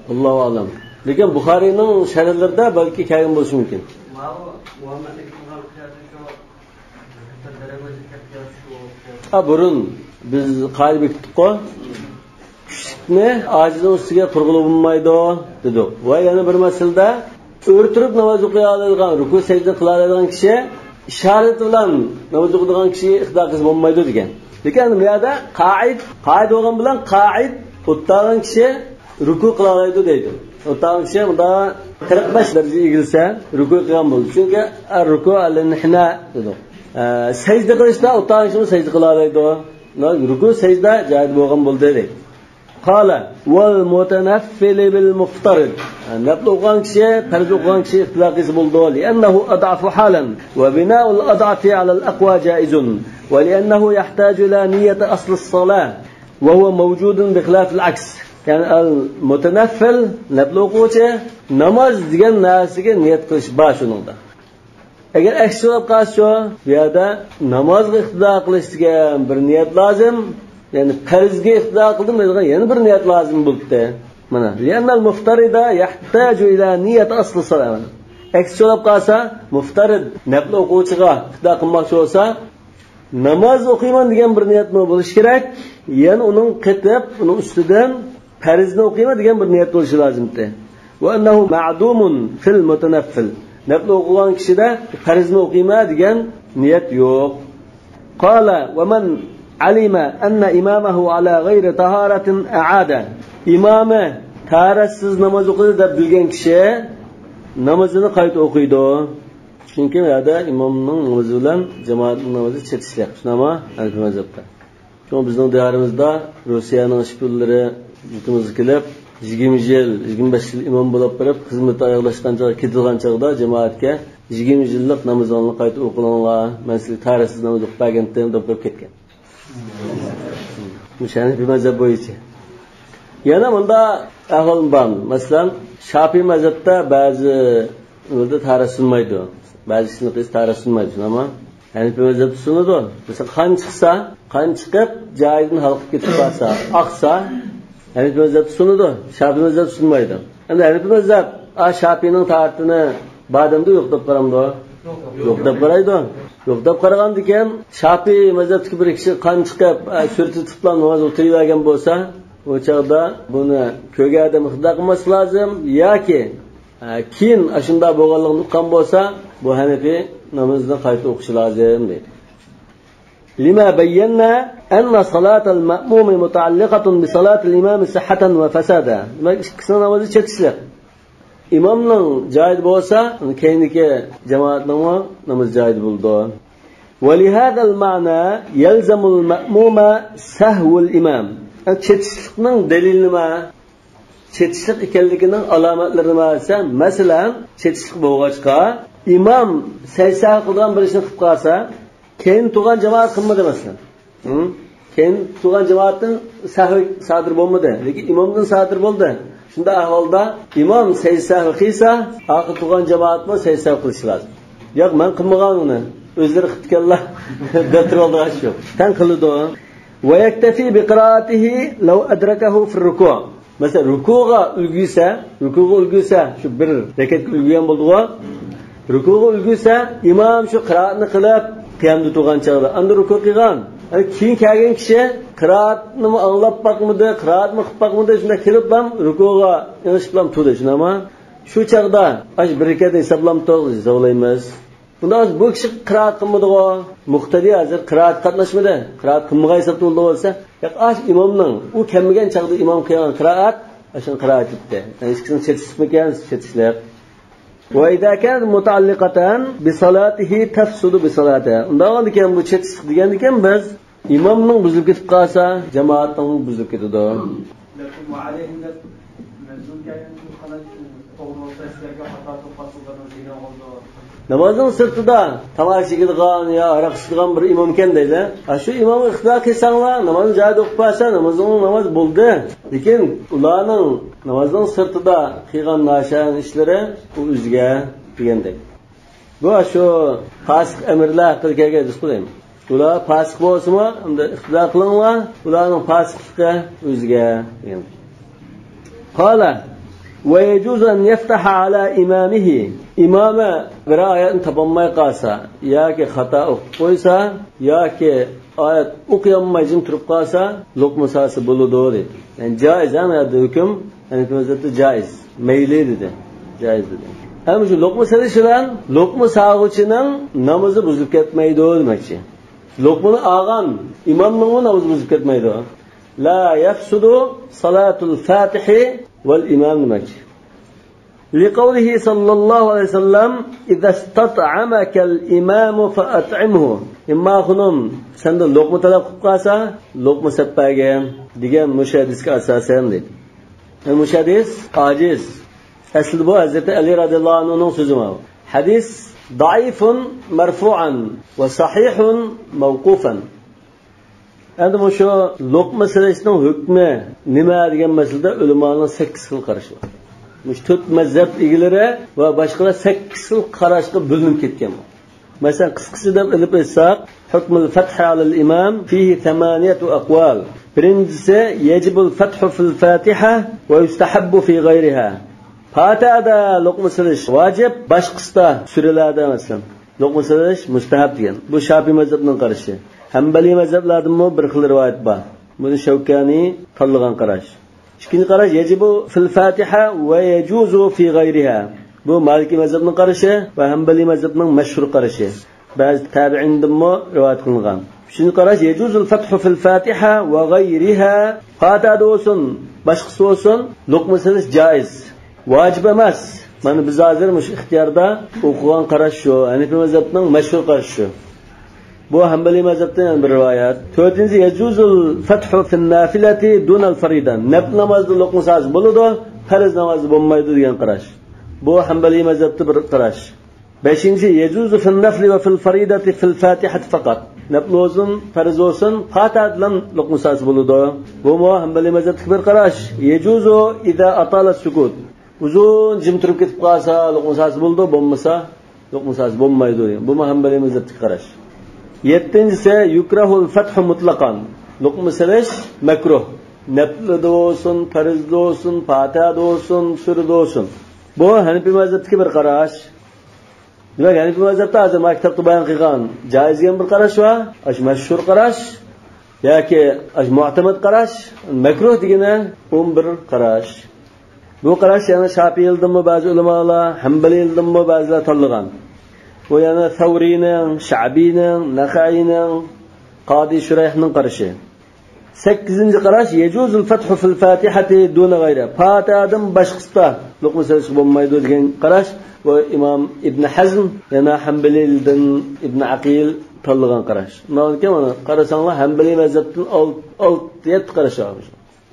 ئاللاھۇ ئەلەم. لېكىن بۇخارىينىڭ شەرھلىرىدە بەلكى كەلگەن بولۇشى مۇمكىن. ھە، بۇرۇن بىز قائىدە بېكىتتۇققۇ، كۈچلۈكنى ئاجىزنىڭ ئۈستىگە قىلغىلى بولمايدۇ دېدۇق. ۋە يەنە بىر مەسىلىدە، ئۆرە تۇرۇپ ناماز ئوقۇيالايدىغان، رۇكۇ سەجدە قىلالايدىغان كىشى ئىشارىتى بىلەن ناماز ئوقۇيدىغان كىشىگە ئىقتىدا قىلسا بولمايدۇ دېگەن. لېكىن بۇ يەردە قائىد، قائىد بولغان بىلەن قائىد ئولتۇرغان كىشى رۇكۇ قىلالايدۇ دەيدۇ. ئولتۇرغان كىشى مۇنداق قىرىق بەش دەرىجە ئېگىلسە رۇكۇ قىلغان بولىدۇ. چۈنكى رۇكۇ ئەلىنھىنا دېدۇق. ئە، سەجدە قىلىشتا ئولتۇرغان كىشىمۇ سەجدە قىلالايدۇ. رۇكۇ سەجدە جايىدا بولغان بولدى دەيدۇ. قال، والمتنفل بالمفترض. نەپلى ئوقۇغان كىشى، پەرز ئوقۇغان كىشى ئىقتىدا قىلسا بولىدۇ. لأنه أضعف حالا، وبناء الأضعف على الأقوى جائز، ولأنه يحتاج إلى نية أصل الصلاة، وهو موجود بخلاف العكس. يەنى ئەل مۇتەنەففىل، نەپلى ئوقۇغۇچى، ناماز دېگەن نەرسىگە نىيەت قىلىش بار شۇنىڭدا. ئەگەر ئەكسى بولۇپ قالسىچۇ، بۇ يەردە نامازغا ئىقتىدا قىلىش دېگەن بىر نىيەت لازىم، يەنى پەرزگە ئىقتىدا قىلدىم دەيدىغان يەنە بىر نىيەت لازىم بولۇپتۇ. مانا، لأن المفترض يحتاج إلى نية أصل الصلاة. ئەكسىچە بولۇپ قالسا، مۇفتەرىد نەپلى ئوقۇغۇچىغا ئىقتىدا قىلماقچى بولسا، ناماز ئوقۇيمەن دېگەن بىر نىيەتمۇ بولۇشى كېرەك. يەنە ئۇنىڭ قېتىپ، ئۇنىڭ ئۈستىدىن پەرزنى ئوقۇيمەن دېگەن بىر نىيەت بولۇشى لازىمتى. وأنه معدوم في المتنفل. نەپلى ئوقۇغان كىشىدە پەرزنى ئوقۇيمەن دېگەن نىيەت يوق. قال: ومن علم أن إمامه على غير طهارة أعاد. ئىمامى تاھارەتسىز ناماز ئوقۇدى دەپ بىلگەن كىشى نامىزىنى قايتا ئوقۇيدۇ. چۈنكى بۇ يەردە ئىمامنىڭ نامىزى بىلەن جامائەتنىڭ نامىزى چېتىشلىق. شۇنداقمۇ؟ ھەنىفىي مەزھەپتە. شۇڭا بىزنىڭ دىيارىمىزدا روسىيەنىڭ شپىيونلىرى يۇرتىمىزغا كېلىپ، يىگىرمە يىل، يىگىرمە بەش يىل ئىمام بولۇپ بېرىپ، خىزمىتى ئاياغلاشقان چاغدا، كېتىدىغان چاغدا جامائەتكە، «يىگىرمە يىللىق نامىزىڭلارنى قايتا ئوقۇلۇڭلار، مەن سىزگە تاھارەتسىز ناماز ئوقۇپ بەرگەنتىم» دەپ بېرىپ كەتكەن. مۇشۇ ھەنىفىي مەزھەپ بويىچە. يەنە مۇنداق ئەھۋال بار. مەسىلەن، شاپىي مەزھەپتە بەزى ئۆيدە تاھارەت سۇنمايدۇ. بەزى ئىشلارنى قىلسا تاھارەت سۇنمايدۇ. ئەمما ھەنىفىي مەزھەپتە سۇنىدۇ. مەسىلەن، قان چىقسا، قان چىقىپ، جايىدىن ھالقىپ كېتىپ قالسا، ئاقسا، ھەنىفىي مەزھەپتە سۇنىدۇ. شاپىي مەزھەپتە سۇنمايدۇ. ئەمدى ھەنىفىي مەزھەپ، ئا، شاپىينىڭ تاھارىتىنى بار دەمدۇ، يوق دەپ قارامدۇ؟ يوق دەپ قارايدۇ. يوق دەپ قارىغاندىكىن، شاپىي مەزھەپتىكى بىر كىشى قان چىقىپ، ئە، سۈرىتى تۇتۇپلا ناماز ئولتۇرۇۋەرگەن بولسا، ئۇ چاغدا بۇنى كۆرگەن ئادەم ئىقتىدا قىلماسلىقى لازىم ياكى، ئە، كېيىن ئاشۇنداق بولغانلىقىنى ئۇققان بولسا، بۇ ھەنىفىي نامىزىنى قايتا ئوقۇشى لازىم دەيدۇ. لما بينا أن صلاة المأموم متعلقة بصلاة الإمام صحة وفسادا. دېمەك، ئىككىسىنىڭ نامىزى چېتىشلىق. ئىمامنىڭ جايىدا بولسا، كەينىدىكى جامائەتنىڭمۇ نامىزى جايىدا بولىدۇ. ولهذا المعنى يلزم المأموم سهو الإمام. چېتىشلىقنىڭ دەلىلى نېمە؟ چېتىشلىق ئىكەنلىكىنىڭ ئالامەتلىرى نېمە دېسە، مەسىلەن، چېتىشلىق بولغاچقا، ئىمام سەھۋ قىلىدىغان بىر ئىشنى قىلىپ قالسا، كەينىدە تۇرغان جامائەت قىلمىدى، مەسىلەن. ھە؟ كەينىدە تۇرغان جامائەتتىن سەھۋ سادىر بولمىدى، لېكىن ئىمامدىن سادىر بولدى. شۇنداق ئەھۋالدا ئىمام سەھۋ قىلسا، ئارقىدا تۇرغان جامائەتمۇ سەھۋ قىلىشى لازىم. ياق، مەن قىلمىغان ئۇنى، ئۆزلىرى قىپتىكەنلا دەپ تۇرۇۋالىدىغان ئىش يوق. تەڭ قىلىدۇ. ويكتفي بقراءته لو أدركه في الركوع. مەسىلەن، رۇكۇغا ئۈلگۈسە، رۇكۇغا ئۈلگۈسە، شۇ بىر رەكەتكە ئۈلگۈگەن بولدىغۇ. رۇكۇغا ئۈلگۈسە، ئىمام شۇ قىرائەتنى قىلىپ، قىيامدا تۇرغان چاغدا، ئاندىن رۇكۇ قىلغان. ئەنە كېيىن كەلگەن كىشى قىرائەتنىمۇ ئاڭلاپ باقمىدى، قىرائەتمۇ قىلىپ باقمىدى، شۇنداق كېلىپلا رۇكۇغا ئېڭىشىپلا تۇردى، شۇنداقمۇ؟ شۇ چاغدا ئاشۇ بىر رەكەتنى ھېسابلامدۇق، ھېسابلايمىز. ئۇنداق بولسا بۇ كىشى قىرائەت قىلمىدىغۇ؟ مۇقتەدى ھازىر قىرائەتكە قاتناشمىدى. قىرائەت قىلمىغان ھېسابتا بولىدىغۇ بولسا، ياق، ئاشۇ ئىمامنىڭ، ئۇ كەلمىگەن چاغدا ئىمام قىلغان قىرائەت، ئاشۇنى قىرائەت ئېيتتى. يەنى ئىككىسىنى چېتىشلىقمىكەن؟ چېتىشلىق. وإذا كانت متعلقة بصلاته تفسد بصلاته. ئۇنداق بولغاندىكىن بۇ چېتىشلىق دېگەندىكىن بىز ئىمامنىڭ بۇزۇلۇپ كېتىپ قالسا، جامائەتنىڭ بۇزۇلۇپ كېتىدۇ. لكن وعليهم دەپ مەزمۇن كەلگەن قانداق توغرا بولسا سىلەرگە خاتا توقۇپ قالسىڭلارمۇ زىيان بولىدۇ. نامازنىڭ سىرتىدا تاماكا چېكىدىغان يا ھاراق ئىچىدىغان بىر ئىمامكەن دەيلى. ئاشۇ ئىمامغا ئىقتىدا قىلساڭلار، نامازنى جايىدا ئوقۇپ بەرسە، نامىزىڭ ناماز بولدى. لېكىن ئۇلارنىڭ نامازنىڭ سىرتىدا قىلغان ناشايان ئىشلىرى ئۇ ئۆزىگە دېگەندەك. بۇ شۇ پاسىق ئەمىرلەر ھەققىدە كەلگەن ھەدىس قىلىم. ئۇلار پاسىق بولسىمۇ، ئەمدى ئىقتىدا قىلىڭلار، ئۇلارنىڭ پاسىقلىقى ئۆزىگە دېگەن. قال: ويجوز أن يفتح على إمامه. ئىمامى بىر ئايەتنى تاپالماي قالسا ياكى خاتا ئوقۇپ قويسا ياكى ئايەت ئوقۇيالماي جىم تۇرۇپ قالسا، لوقما سالسا بولىدۇ دېدى. يەنى جائىز، ھەم يەردە ھۆكۈم، ھەنىفىي مەزھەپتە جائىز. مەيلى دېدى. جائىز دېدى. ئەمما شۇ لوقما سېلىش بىلەن لوقما سالغۇچىنىڭ نامىزى بۇزۇلۇپ كەتمەيدۇ دېمەكچى. لوقمىنى ئالغان ئىمامنىڭمۇ نامىزى بۇزۇلۇپ كەتمەيدۇ. لا يفسد صلاة الفاتح والإمام دېمەكچى. لقوله صلى الله عليه وسلم: إذا استطعمك الإمام فأطعمه. ئىمام خانىم، سەندىن لوقما تەلەپ قىلىپ قالسا، لوقما سېلىپ بەرگىن دېگەن مۇشۇ ھەدىسكە ئاساسەن دېدى. يەنى مۇشۇ ھەدىس ئاجىز. ئەسلىدە بۇ ھەزرىتى ئەلى رازىياللاھۇ ئەنھۇنىڭ سۆزى ماۋۇ. حديث ضعيف مرفوعا وصحيح موقوفا. ئەمدى مۇشۇ لوقما سېلىشنىڭ ھۆكمى نېمە دېگەن مەسىلىدە ئۆلىمانىڭ سەككىز خىل قارىشى بار. مۇشۇ تۆت مەزھەپ ئىگىلىرى ۋە باشقىلار سەككىز خىل قاراشقا بۆلۈنۈپ كەتكەن. مەسىلەن، قىسقىچە دەپ ئېلىپ ئېيتساق، حكم الفتح على الإمام فيه ثمانية أقوال. بىرىنچىسى، يجب الفتح في الفاتحة ويستحب في غيرها. پاتىھەدە لوقما سېلىش ۋاجىپ، باشقىسىدا، سۈرىلەردە مەسىلەن، لوقما سېلىش مۇستەھەب دېگەن. بۇ شاپىئىي مەزھەپنىڭ قارىشى. ھەمبەلىي مەزھەپلەردىنمۇ بىر خىل رىۋايەت بار. بۇنى شەۋكانىي تاللىغان قاراش. ئىككىنچى قاراش، يەجىبۇ فىل فاتىھە ۋە يەجۇزۇ فى غەيرىھە. بۇ مالىكىي مەزھەپنىڭ قارىشى ۋە ھەمبەلىي مەزھەپنىڭ مەشھۇر قارىشى. بەزى تابىئىندىنمۇ رىۋايەت قىلىنغان. ئۈچىنچى قاراش، يەجۇزۇل فەتھۇ فىل فاتىھە ۋە غەيرىھە. پاتىھەدە بولسۇن، باشقىسى بولسۇن، لوقما سېلىش جائىز. ۋاجىپ ئەمەس. مانا بىز ھازىر مۇشۇ ئىختىياردا ئوقۇغان قاراش شۇ. ھەنىفىي مەزھەپنىڭ مەشھۇر قارىشى شۇ. بۇ ھەمبەلىي مەزھەپتىن يەنە بىر رىۋايەت. تۆتىنچى، يەجۇزۇل فەتھۇ فىن نافىلەتى دۇنەل فەرىدە. نەپلى نامازدا لوقما سالسا بولىدۇ، پەرز نامازدا بولمايدۇ دېگەن قاراش. بۇ ھەمبەلىي مەزھەپتە بىر قاراش. بەشىنچى، يەجۇزۇ فىن نەفلى ۋە فىل فەرىدەتى فىل فاتىھەتى فەقەت. نەپلى بولسۇن، پەرز بولسۇن، پاتىھە بىلەن لوقما سالسا بولىدۇ. بۇمۇ ھەمبەلىي مەزھەپتىكى بىر قاراش. يەجۇزۇ ئىزا ئاتالە سۇكۇت. ئۇزۇن جىم تۇرۇپ كېتىپ قالسا، لوقما سالسا بولىدۇ، بولمىسا، لوقما سالسا بولمايدۇ دېگەن. بۇمۇ ھەمبەلىي مەزھەپتىكى قاراش. يەتتىنچىسى، يۇكرەھۇل فەتھۇ مۇتلەقەن. لوقما سېلىش مەكرۇھ. نەپلىدە بولسۇن، پەرزدە بولسۇن، پاتىھەدە بولسۇن، سۈرىدە بولسۇن. بۇ ھەنىپىي مەزھەپتىكى بىر قاراش. دېمەك، ھەنىپىي مەزھەپتە ھازىر مانا كىتابتا بايان قىلغان جائىز دېگەن بىر قاراش بار. ئاشۇ مەشھۇر قاراش ياكى ئاشۇ مۇئتەمەد قاراش، مەكرۇھ دېگىنى ئون بىر قاراش. بۇ قاراش يەنە شاپىئىيلىدىنمۇ بەزى ئۆلىمالار، ھەمبەلىيلىدىنمۇ بەزىلەر تاللىغان. بۇ يەنە سەۋرىينىڭ، شەبىينىڭ، نەخەئىينىڭ، قادى شۇرەيھنىڭ قارىشى. سەككىزىنچى قاراش، يەجۇزۇل فەتھۇ فىل فاتىھەتى دۇنە غەيرە. پاتىھەدىن باشقىسىدا لوقما سېلىشقا بولمايدۇ دېگەن قاراش. بۇ ئىمام ئىبن ھەزم، يەنە ھەمبىلىيلىدىن ئىبن ئەقىل تاللىغان قاراش. ئۇنداق ئىكەن، مانا قارىساڭلار، ھەمبىلىي مەزھەپتىن ئالتە، ئالتە، يەتتە قاراش بار.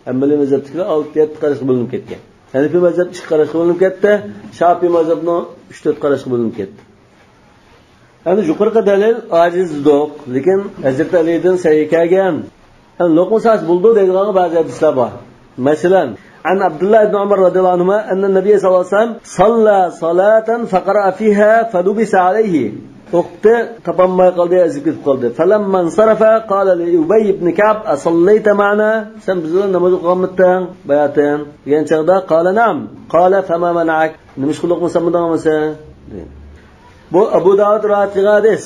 ھەمبىلىي مەزھەپتىكىلەر ئالتە، يەتتە قاراشقا بۆلۈنۈپ كەتكەن. ھەنىپىي مەزھەپ ئىككى قاراشقا بۆلۈنۈپ كەتتى. شاپىئىي مەزھەپنىڭ ئۈچ، تۆت قاراشقا بۆلۈنۈپ كەتتى. ئەمدى يۇقىرىقى دەلىل ئاجىز دېدۇق، لېكىن ھەزرىتى ئەلىدىن سەھىھ كەلگەن. ئەمدى لوقما سالسا بولىدۇ دەيدىغانغا بەزى ھەدىسلەر بار. مەسىلەن، عن عبد الله بن عمر رضي الله عنهما أن النبي صلى الله عليه وسلم صلى صلاة فقرأ فيها فلبس عليه. ئوقۇتتى، تاپالماي قالدى، ئېزىپ كېتىپ قالدى. فلما انصرف قال لأبي بن كعب أصليت معنا؟ سەن بىز بىلەن ناماز ئوقۇغانمىدىڭ باياتىن؟ دېگەن چاغدا، قال نعم. قال فما منعك؟ نېمىشقا لوقما سالمىدىڭ ئەمىسە؟ دېگەن. بۇ ئەبۇ داۋۇد رىۋايەت قىلغان ھەدىس.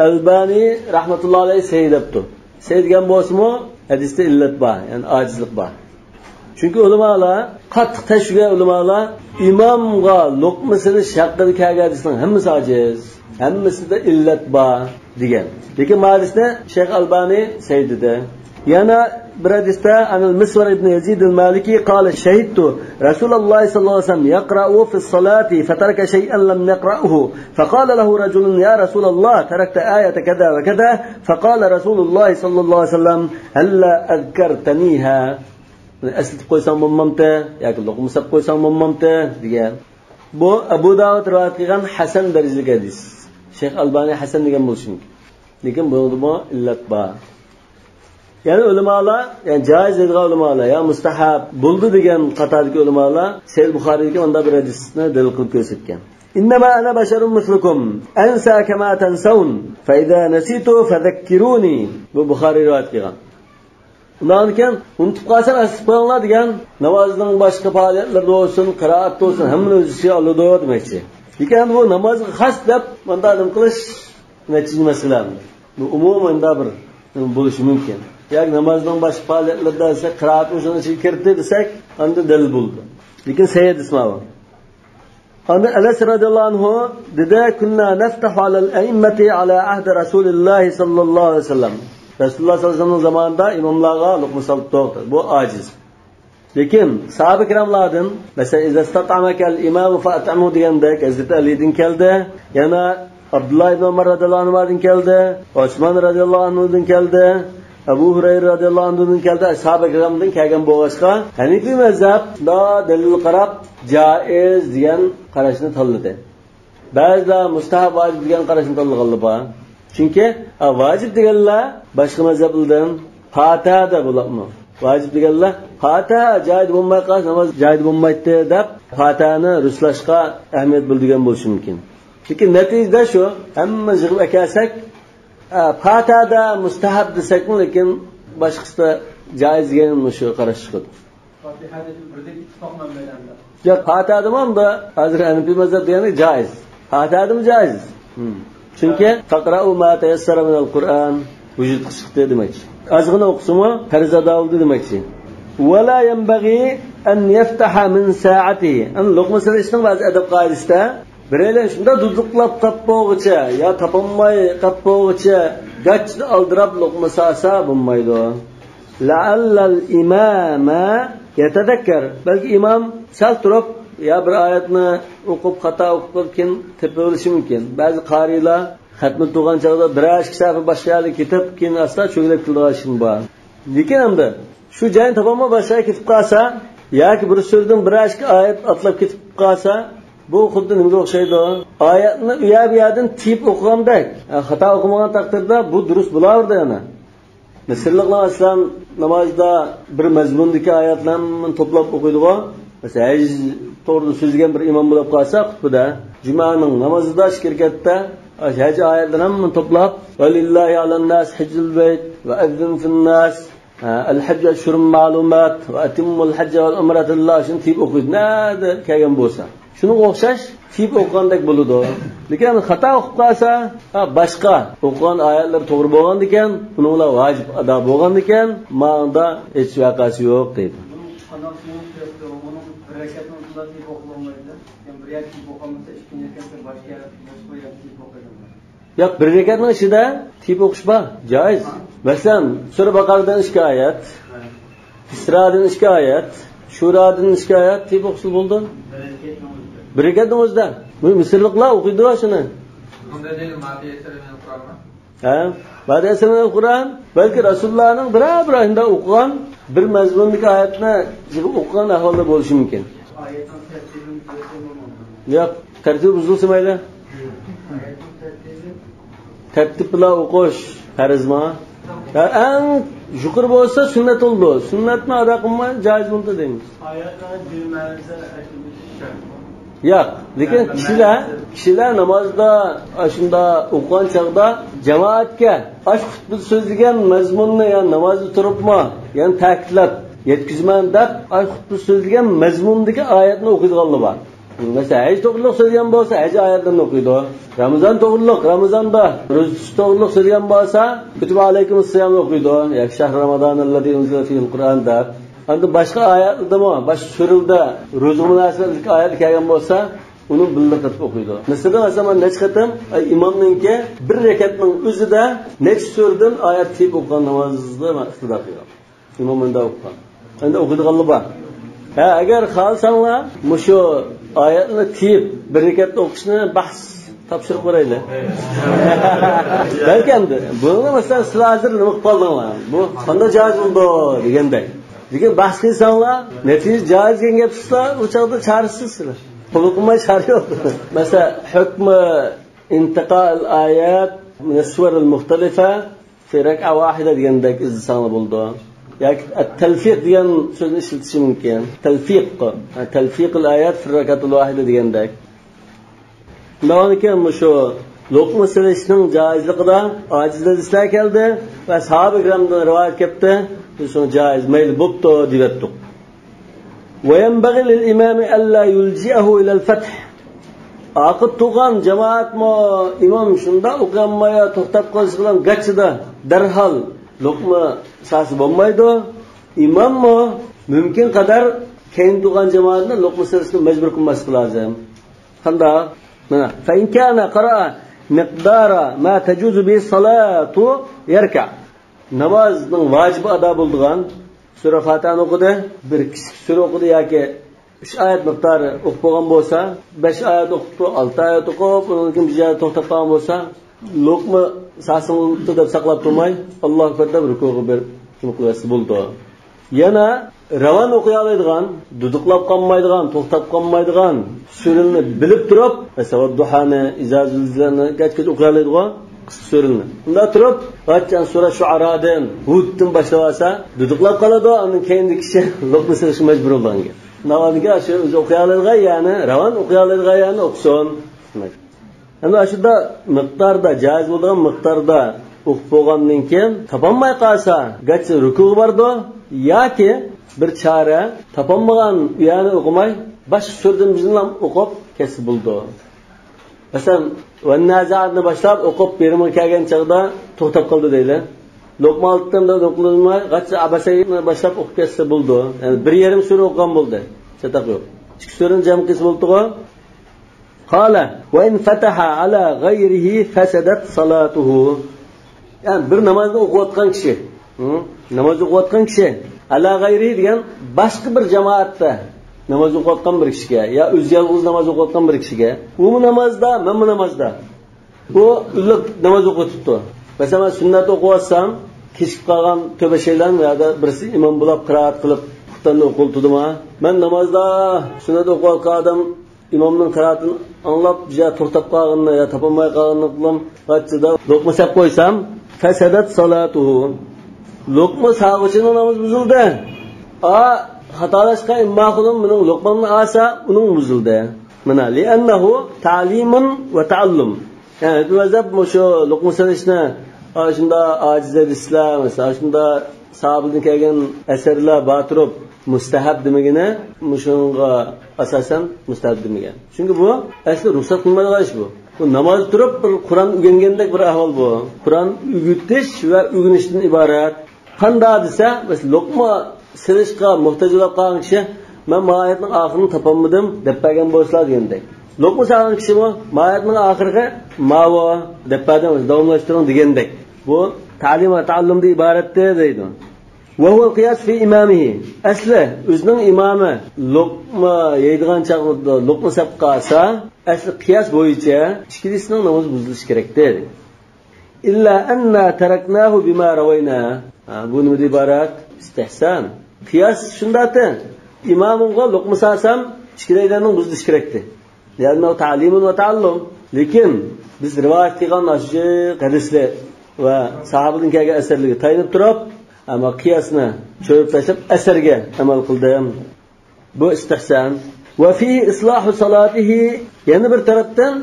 ئەلبانى رەھمەتۇللا ئەلەيھ سەھىھ دەپتۇ. سەھىھ دېگەن بولسىمۇ، ھەدىستە ئىللەت بار، يەنى ئاجىزلىق بار. چۈنكى ئۆلىمالار، قاتتىق تەشۋىق قىلغان ئۆلىمالار، ئىمامغا لوقما سېلىش ھەققىدە كەلگەن ھەدىسنىڭ ھەممىسى ئاجىز، ھەممىسىدە ئىللەت بار دېگەن. لېكىن بۇ ھەدىسنى شەيخ ئەلبانى سەھىھ دېدى. يەنە بىر ھەدىستە، عن المسور بن يزيد المالكي قال شهدت رسول الله صلى الله عليه وسلم يقرأ في الصلاة فترك شيئا لم يقرأه فقال له رجل يا رسول الله تركت آية كذا وكذا فقال رسول الله صلى الله عليه وسلم هلا أذكرتنيها. ئەسلىتىپ قويساڭ بولمامتى ياكى لوقما ساپ قويساڭ بولمامتى دېگەن. بۇ ئەبۇ داۋۇد رىۋايەت قىلغان ھەسەن دەرىجىلىك ھەدىس. شەيخ ئەلبانى ھەسەن دېگەن بولۇشى مۇمكىن. لېكىن بۇنىڭدىمۇ ئىللەت بار. يەنى ئۆلىمالار، يەنى جائىز دەيدىغان ئۆلىمالار، يا مۇستەھەب، بولىدۇ دېگەن قاتاردىكى ئۆلىمالار سەھىھ بۇخارىيدىكى مۇنداق بىر ھەدىسنى دەلىل قىلىپ كۆرسەتكەن. إنما أنا بشر مثلكم أنسى كما تنسون فإذا نسيت فذكروني. بۇ بۇخارىي رىۋايەت قىلغان. ئۇنداقتىن كېيىن ئۇنتۇپ قالساڭ ئەسلىتىپ قويۇڭلار دېگەن، نامازنىڭ باشقا پائالىيەتلىرىدە بولسۇن، قىرائەتتە بولسۇن، ھەممىنى ئۆز ئىچىگە ئالىدۇ دېمەكچى. لېكىن ئەمدى بۇ نامازغا خاس دەپ مۇنداق نېمە قىلىش نەتىجە مەسىلە. بۇ ئومۇمەن مۇنداق بىر نېمە بولۇشى مۇمكىن. ياكى نامازنىڭ باشقا پائالىيەتلىرىدە دېسەك، قىرائەتمۇ شۇنىڭ ئىچىگە كىردى دېسەك، ئاندىن دەلىل بولىدۇ. لېكىن سەھىھ ھەدىس ماۋۇ. ئاندىن ئەنەس رەزىياللاھۇ ئەنھۇ دېدى، كنا نفتح على الأئمة على عهد رسول الله صلى الله عليه وسلم. رەسۇلۇللاھ سەللەللاھۇ ئەلەيھى ۋەسەللەمنىڭ زامانىدا ئىماملارغا لوقما سالاتتۇق. بۇ ئاجىز. لېكىن ساھابە كىراملاردىن، مەسىلەن، إذا استطعمك الإمام فأطعمه دېگەندەك ھەزرىتى ئەلىدىن كەلدى. يەنە ئابدۇللاھ ئىبن ئۆمەر رەزىياللاھۇ ئەنھۇدىن كەلدى، ئوسمان رەزىياللاھۇ ئەنھۇدىن كەلدى، ئەبۇ ھۇرەيرە رەزىياللاھۇ ئەنھۇدىن كەلدى، ئەسھابە كىرامدىن كەلگەن بولغاچقا، ھەنىپىي مەزھەپ شۇنداق دەلىلگە قاراپ جائىز دېگەن قاراشنى تاللىدى. بەزىلەر مۇستەھەب، ۋاجىپ دېگەن قاراشنى تاللىغانلار بار. چۈنكى، ھە، ۋاجىپ دېگەنلەر باشقا مەزھەپلەردىن پاتىھەدە بولۇپمۇ. ۋاجىپ دېگەنلەر پاتىھە جايىدا بولماي قالسا، ناماز جايىدا بولمايتتى دەپ، پاتىھەنى رۇسلاشقا ئەھمىيەت بىلدۈرگەن بولۇشى مۇمكىن. لېكىن نەتىجىدە شۇ، ھەممە يىغىپ ئەكەلسەك، ئە، پاتىھەدە مۇستەھەب دېسەكمۇ، لېكىن باشقىسىدا جايىز دېگەن مۇشۇ قاراش چىقىدۇ. فاتىھەدە بىردەك ئىتتىپاق مەنبەلەردە. ياق، پاتىھەدىمۇ ئەمدى ھازىر ھەنىپىي مەزھەپ دېگەندەك جائىز. پاتىھەدىمۇ جائىز. چۈنكى «فاقرأوا ما تيسر من القرآن» ۋۇجۇدقا چىقتى دېمەكچى. ئازغىنا ئوقۇسىمۇ پەرز ئادا بولدى دېمەكچى. «ولا ينبغي أن يفتح من ساعته». ئەنە لوقما سېلىشنىڭ بەزى ئەدەپ قائىدىسىدە بىرەيلەن شۇنداق دۇدۇقلاپ قاپ بولغۇچە يا تاپالماي قاپ بولغۇچە گاچچىدا ئالدىراپ لوقما سالسا بولمايدۇ. «لعل الإمام يتذكر». بەلكى ئىمام سەل تۇرۇپ يا بىر ئايەتنى ئوقۇپ خاتا ئوقۇپ كېيىن تېپىۋېلىشى مۇمكىن. بەزى قارىيلار خەتمە تۇرغان چاغدا بىرەر ئىككى سەھىپە باشقا يەرگە كېتىپ كېيىن ئاستا چۆگىلەپ كېلىدىغان ئىشمۇ بار. لېكىن ئەمدى شۇ جاينى تاپالماي باشقا يەرگە كېتىپ قالسا ياكى بىر سۈرىدىن بىرەر ئىككى ئايەت ئاتلاپ كېتىپ قالسا، بۇ خۇددى نېمىگە ئوخشايدۇ؟ ئايەتنى ئۇ يەر بۇ يەردىن تېيىپ ئوقۇغاندەك. خاتا ئوقۇمىغان تەقدىردە بۇ دۇرۇست بولاۋېرىدۇ يەنە. مىسىرلىقلار ئەسلەن نامازدا بىر مەزمۇندىكى ئايەتلەرنى توپلاپ ئوقۇيدىغۇ. مەسىلەن، ھەج توغرىدا سۆزلىگەن بىر ئىمام بولۇپ قالسا خۇتبىدە، جۈمەنىڭ نامازىدا ئىككى رەكەتتە ھەج ئايەتلىرىنى ھەممىنى توپلاپ، «ولله على الناس حج البيت وأذن في الناس، الحج أشهر معلومات وأتموا الحج والعمرة لله»، شۇنى تېيىپ ئوقۇيدۇ. نەدە كەلگەن بولسا. شۇنىڭغا ئوخشاش تېيىپ ئوقۇغاندەك بولىدۇ. لېكىن خاتا ئوقۇپ قالسا، ھا، باشقا ئوقۇغان ئايەتلىرى توغرا بولغاندىكەن، بۇنىڭ بىلەن ۋاجىپ ئادا بولغاندىكەن، ماڭدا ھېچ ۋەقەسى يوق دەيدۇ. بۇنىڭ قانداق سۈننەت سۈرەتتە، ئۇنىڭ بىر رەكەتنىڭ ئۆزىدە تېيىپ ئوقۇلالمايدۇ. يەنى بىر يەردە تېيىپ ئوقۇلمىسا، ئىككىنچى رەكەتتە باشقا يەردە، باشقا بىر يەردە تېيىپ ئوقۇيدۇ. ياق، بىر رەكەتنىڭ ئىچىدە تېيىپ ئوقۇش بار، جائىز. مەسىلەن، سۈرە بەقەرەدىن ئىككى ئايەت، ئىسرادىن ئىككى ئايەت، شۇرادىن ئىككى ئايەت تېيىپ ئوقۇسا بولىدۇ. بىر رەكەتنىڭ ئۆزىدە. بۇ مىسىرلىقلار ئوقۇيدۇ شۇنى. بۇندا دەيدۇ، ما تيسر من القرآن. ھە؟ ما تيسر من القرآن. بەلكى رەسۇلۇللانىڭ بىرەر بىر ئايىندا ئوقۇغان بىر مەزمۇندىكى ئايەتنى يىغىپ ئوقۇغان ئەھۋالدا بولۇشى مۇمكىن. ئايەتنىڭ تەرتىپىنى بىلسەم بولمامدۇ؟ ياق، تەرتىپى بۇزۇلسا مەيلى. ئايەتنىڭ تەرتىپى. تەرتىپ بىلەن ئوقۇش پەرزما؟ يا، ئەڭ يۇقىرى بولسا سۈننەت بولىدۇ. سۈننەتنى ئادا قىلماي جائىز بولىدۇ دەيمىز. ئايەتنىڭ دىل مەنىسى ئەكىلىش شەرت. ياق، لېكىن كىشىلەر، كىشىلەر نامازدا ئاشۇندا ئوقۇغان چاغدا جامائەتكە ئاش خۇتبىدا سۆزلىگەن مەزمۇننى يا نامازدا تۇرۇپمۇ يەنە تەكىتلەپ يەتكۈزىمەن دەپ ئاش خۇتبىدا سۆزلىگەن مەزمۇندىكى ئايەتنى ئوقۇيدىغانلار بار. مەسىلەن، ھەج توغرۇلۇق سۆزلىگەن بولسا، ھەج ئايەتلىرىنى ئوقۇيدۇ. رامىزان توغرۇلۇق، رامىزاندا روزا تۇتۇش توغرۇلۇق سۆزلىگەن بولسا، كۇتىبە ئەلەيكۇمۇس سىيامنى ئوقۇيدۇ. ياكى شەھرۇ رامازانەللەزى ئۇنزىلە فىھىل قۇرئان دەپ. ئەمدى باشقا ئايەتلەردىمۇ، باشقا سۈرىلەردە روزىغا مۇناسىۋەتلىك ئايەتلەر كەلگەن بولسا، ئۇنى بىللە قىلىپ ئوقۇيدۇ. مىسىردا مەسىلەن، مەن نەچچە قېتىم، ئەي، ئىمامنىڭكى بىر رەكەتنىڭ ئۆزىدە نەچچە سۈرىدىن ئايەت تېيىپ ئوقۇغان نامازدا مەن ئىقتىدا قىلغان. ئىمام مۇنداق ئوقۇغان. ئەمدى ئوقۇيدىغانلار بار. ھە، ئەگەر خالىساڭلار، مۇشۇ ئايەتنى تېيىپ، بىر رەكەتتە ئوقۇشنى بەھس تاپشۇرۇپ بېرەيلى. بەلكى ئەمدى، بۇنىڭدا مەسىلەن، سىلەر ھازىر نېمە قىلىپ قالدىڭلار؟ بۇ قانداق جائىز بولىدۇ؟ دېگەندەك. لېكىن بەھس قىلساڭلار، نەتىجە جائىز دېگەن گەپ چىقسا، ئۇ چاغدا چارىسىز سىلەر. قوبۇل قىلماي چارە يوق. مەسىلەن، ھۆكمى ئىنتىقال ئايەت، مىنەس سۇۋەرىل مۇختەلىفە، فى رەكئە ۋاھىدە دېگەندەك ئىزدىسەڭلار بولىدۇ. ياكى تەلفىق دېگەن سۆزنى ئىشلىتىشى مۇمكىن. تەلفىق، تەلفىقىل ئايەت فى رەكئەتىل ۋاھىدە دېگەندەك. شۇنداقكەن مۇشۇ لوقما سېلىشنىڭ جائىزلىقىدا ئاجىز ھەدىسلەر كەلدى ۋە ساھابە كىرامدىن رىۋايەت كەپتۇ. بىز شۇنى جائىز، مەيلى، بوپتۇ دېيىۋەتتۇق. وينبغي للإمام ألا يلجئه إلى الفتح. ئارقىدا تۇرغان جامائەتمۇ ئىمام شۇنداق ئوقۇيالماي توختاپ قېلىشى بىلەن گاچچىدا دەرھال لوقما سالسا بولمايدۇ. ئىماممۇ مۇمكىن قەدەر كەينىدە تۇرغان جامائەتنى لوقما سېلىشقا مەجبۇر قىلماسلىقى لازىم. قانداق؟ مانا، فإن كان قرأ مقدار ما تجوز به الصلاة يركع. نامازنىڭ ۋاجىپى ئادا بولىدىغان سۈرە فاتىھەنى ئوقۇدى، بىر كىچىك سۈرە ئوقۇدى ياكى ئۈچ ئايەت مىقدارى ئوقۇپ بولغان بولسا، بەش ئايەت ئوقۇپتۇ، ئالتە ئايەت ئوقۇپ، ئۇنىڭدىن كېيىن بىر جايدا توختاپ قالغان بولسا، لوقما سالسىڭىز دەپ ساقلاپ تۇرماي، ئاللاھۇ ئەكبەر دەپ رۇكۇغا بېرىپ نېمە قىلىۋەتسە بولىدۇ. يەنە راۋان ئوقۇيالايدىغان، دۇدۇقلاپ قالمايدىغان، توختاپ قالمايدىغان سۈرىنى بىلىپ تۇرۇپ، مەسىلەن، ۋەددۇھانى، ئىزا زۇلزىلەنى گاچ-گاچ ئوقۇيالايدىغۇ قىسقا سۈرىنى. ئۇنداق تۇرۇپ، غاچان سۈرە شۇئارادىن، ھۇدتىن باشلاۋالسا، دۇدۇقلاپ قالىدۇ، ئاندىن كېيىنكى كىشى لوقما سېلىشقا مەجبۇر بولىدىغان گەپ. ناۋانىكى ئاشۇ ئۆزى ئوقۇيالايدىغان يەرنى، راۋان ئوقۇيالايدىغان يەرنى ئوقۇسۇن. ئەمدى ئاشۇنداق مىقداردا، جائىز بولىدىغان مىقداردا ئوقۇپ بولغاندىن كېيىن تاپالماي قالسا، گاچ رۇكۇغا بارىدۇ ياكى بىر چارە تاپالمىغان ئۇ يەرنى ئوقۇماي، باشقا سۈرىدىن بىزنىلا ئوقۇپ كەتسە بولىدۇ. مەسىلەن، ۋەننازىئاتنى باشلاپ ئوقۇپ، يېرىمىغا كەلگەن چاغدا توختاپ قالدى دەيلى. لوقمان ئالتىدىن بىر ئوقۇلماي، غەچچە ئابەسەنى باشلاپ ئوقۇپ كەتسە بولىدۇ. يەنى بىر يېرىم سۈرە ئوقۇغان بولدى. چاتاق يوق. ئىككى سۈرىنى جەم قىلسا بولدىغۇ. قال، وإن فتح على غيره فسدت صلاته. يەنى بىر نامازنى ئوقۇۋاتقان كىشى، ھە؟ ناماز ئوقۇۋاتقان كىشى، ئالا غەيرى دېگەن باشقا بىر جامائەتتە ناماز ئوقۇۋاتقان بىر كىشىگە، يا ئۆزى يالغۇز ناماز ئوقۇۋاتقان بىر كىشىگە، ئۇمۇ نامازدا، مەنمۇ نامازدا، بۇ ئىللىق ناماز ئوقۇۋېتىپتۇ. مەسىلەن، مەن سۈننەت ئوقۇۋاتسام، كېچىكىپ قالغان تۆت-بەشەيلەن يا بىرسى ئىمام بولاپ قىرائەت قىلىپ، قۇرئاننى ئوقۇۋېتىدىما؟ مەن نامازدا سۈننەت ئوقۇۋاتقان ئادەم ئىمامنىڭ قىرائىتىنى ئاڭلاپ، يا توختاپ قالغىنىنى، يا تاپالماي قالغىنىنى قىلىپ، غاچچىدا لوقما سەپ قويسام، فسدت صلاته. لوقما سالغۇچىنىڭ نامىزى بۇزۇلدى. ئا، خاتالاشقان ئىمما خۇدۇم مېنىڭ لوقمامنى ئالسا، ئۇنىڭ بۇزۇلدى. مانا، لأنه تعليم وتعلم. يەنى، ھەنەفىي مەزھەپ مۇشۇ لوقما سېلىشنى، ئا، شۇنداق ئاجىز ھەدىسلەر، مەسىلەن، شۇنداق ساھابىدىن كەلگەن ئەسەرلەر بار تۇرۇپ، مۇستەھەب دېمىگىنى، مۇشۇنىڭغا ئاساسەن مۇستەھەب دېمىگەن. چۈنكى بۇ ئەسلى رۇخسەت قىلمايدىغان ئىش بۇ. بۇ ناماز تۇرۇپ بىر قۇرئان ئۆگەنگەندەك بىر ئەھۋال بۇ. قۇرئان ئۆگىتىش ۋە ئۆگىنىشتىن ئىبارەت. قانداق دېسە، مەسىلەن، لوقما سېلىشقا موھتاج بولۇپ قالغان كىشى، مەن ماۋۇ ئايەتنىڭ ئاخىرىنى تاپالمىدىم، دەپ بەرگەن بولسىلا دېگەندەك. لوقما سالغان كىشىمۇ، ماۋۇ ئايەتنىڭ ئاخىرىغا ماۋۇ دەپ بەردىم، داۋاملاشتۇرۇڭ دېگەندەك. بۇ تەلىم ۋە تەئەللۇمدىن ئىبارەتتى دەيدۇ. وهو القياس في إمامه. ئەسلى ئۆزىنىڭ ئىمامى لوقما يەيدىغان چاغدا لوقما سەپ قالسا، ئەسلى قىياس بويىچە ئىككىلىسىنىڭ نامىزى بۇزۇلۇشى كېرەكتى. إلا أنا تركناه بما روينا. ھە، بۇ نېمىدىن ئىبارەت؟ ئىستىھسان. قىياس شۇنداقتى. ئىمامىمغا لوقما سالسام، ئىككىلەيلەننىڭ بۇزۇلۇشى كېرەكتى. لأنه تعليم وتعلم. لېكىن بىز رىۋايەت قىلغان ئاشۇ ھەدىسلەر ۋە ساھابىدىن كەلگەن ئەسەرلەرگە تايىنىپ تۇرۇپ، ئەمما قىياسنى چۆرۈپ تاشلاپ ئەسەرگە ئەمەل قىلدىم. بۇ ئىستىھسان. وفيه إصلاح صلاته. يەنە بىر تەرەپتىن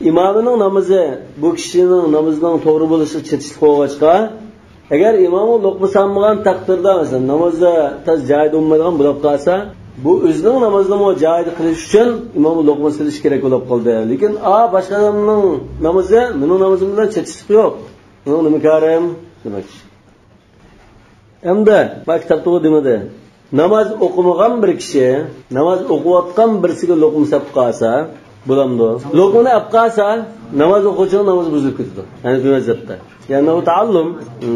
ئىمامىنىڭ نامىزى، بۇ كىشىنىڭ نامىزىنىڭ توغرا بولۇشىغا چېتىشلىق بولغاچقا، ئەگەر ئىمامى لوقما سالمىغان تەقدىردە، مەسىلەن، نامازدا تاز جايىدا بولمايدىغان بولۇپ قالسا، بۇ ئۆزىنىڭ نامىزىنىمۇ جايىدا قىلىش ئۈچۈن ئىمامى لوقما سېلىش كېرەك بولۇپ قالدى. لېكىن، ئا، باشقا ئادەمنىڭ نامىزى مېنىڭ نامىزىم بىلەن چېتىشلىق يوق. مېنىڭ نېمە كارىم؟ دېمەكچى. ئەمدى ما كىتابتىغۇ دېمىدى. ناماز ئوقۇمىغان بىر كىشى ناماز ئوقۇۋاتقان بىرسىگە لوقما سەپ قالسا بولامدۇ؟ لوقمىنى ئەپ قالسا ناماز ئوقۇغۇچىنىڭ نامىزى بۇزۇلۇپ كېتىدۇ. ھەنەفىي مەزھەپتە. يەنى ئۇ تەئەللۇم. ھە.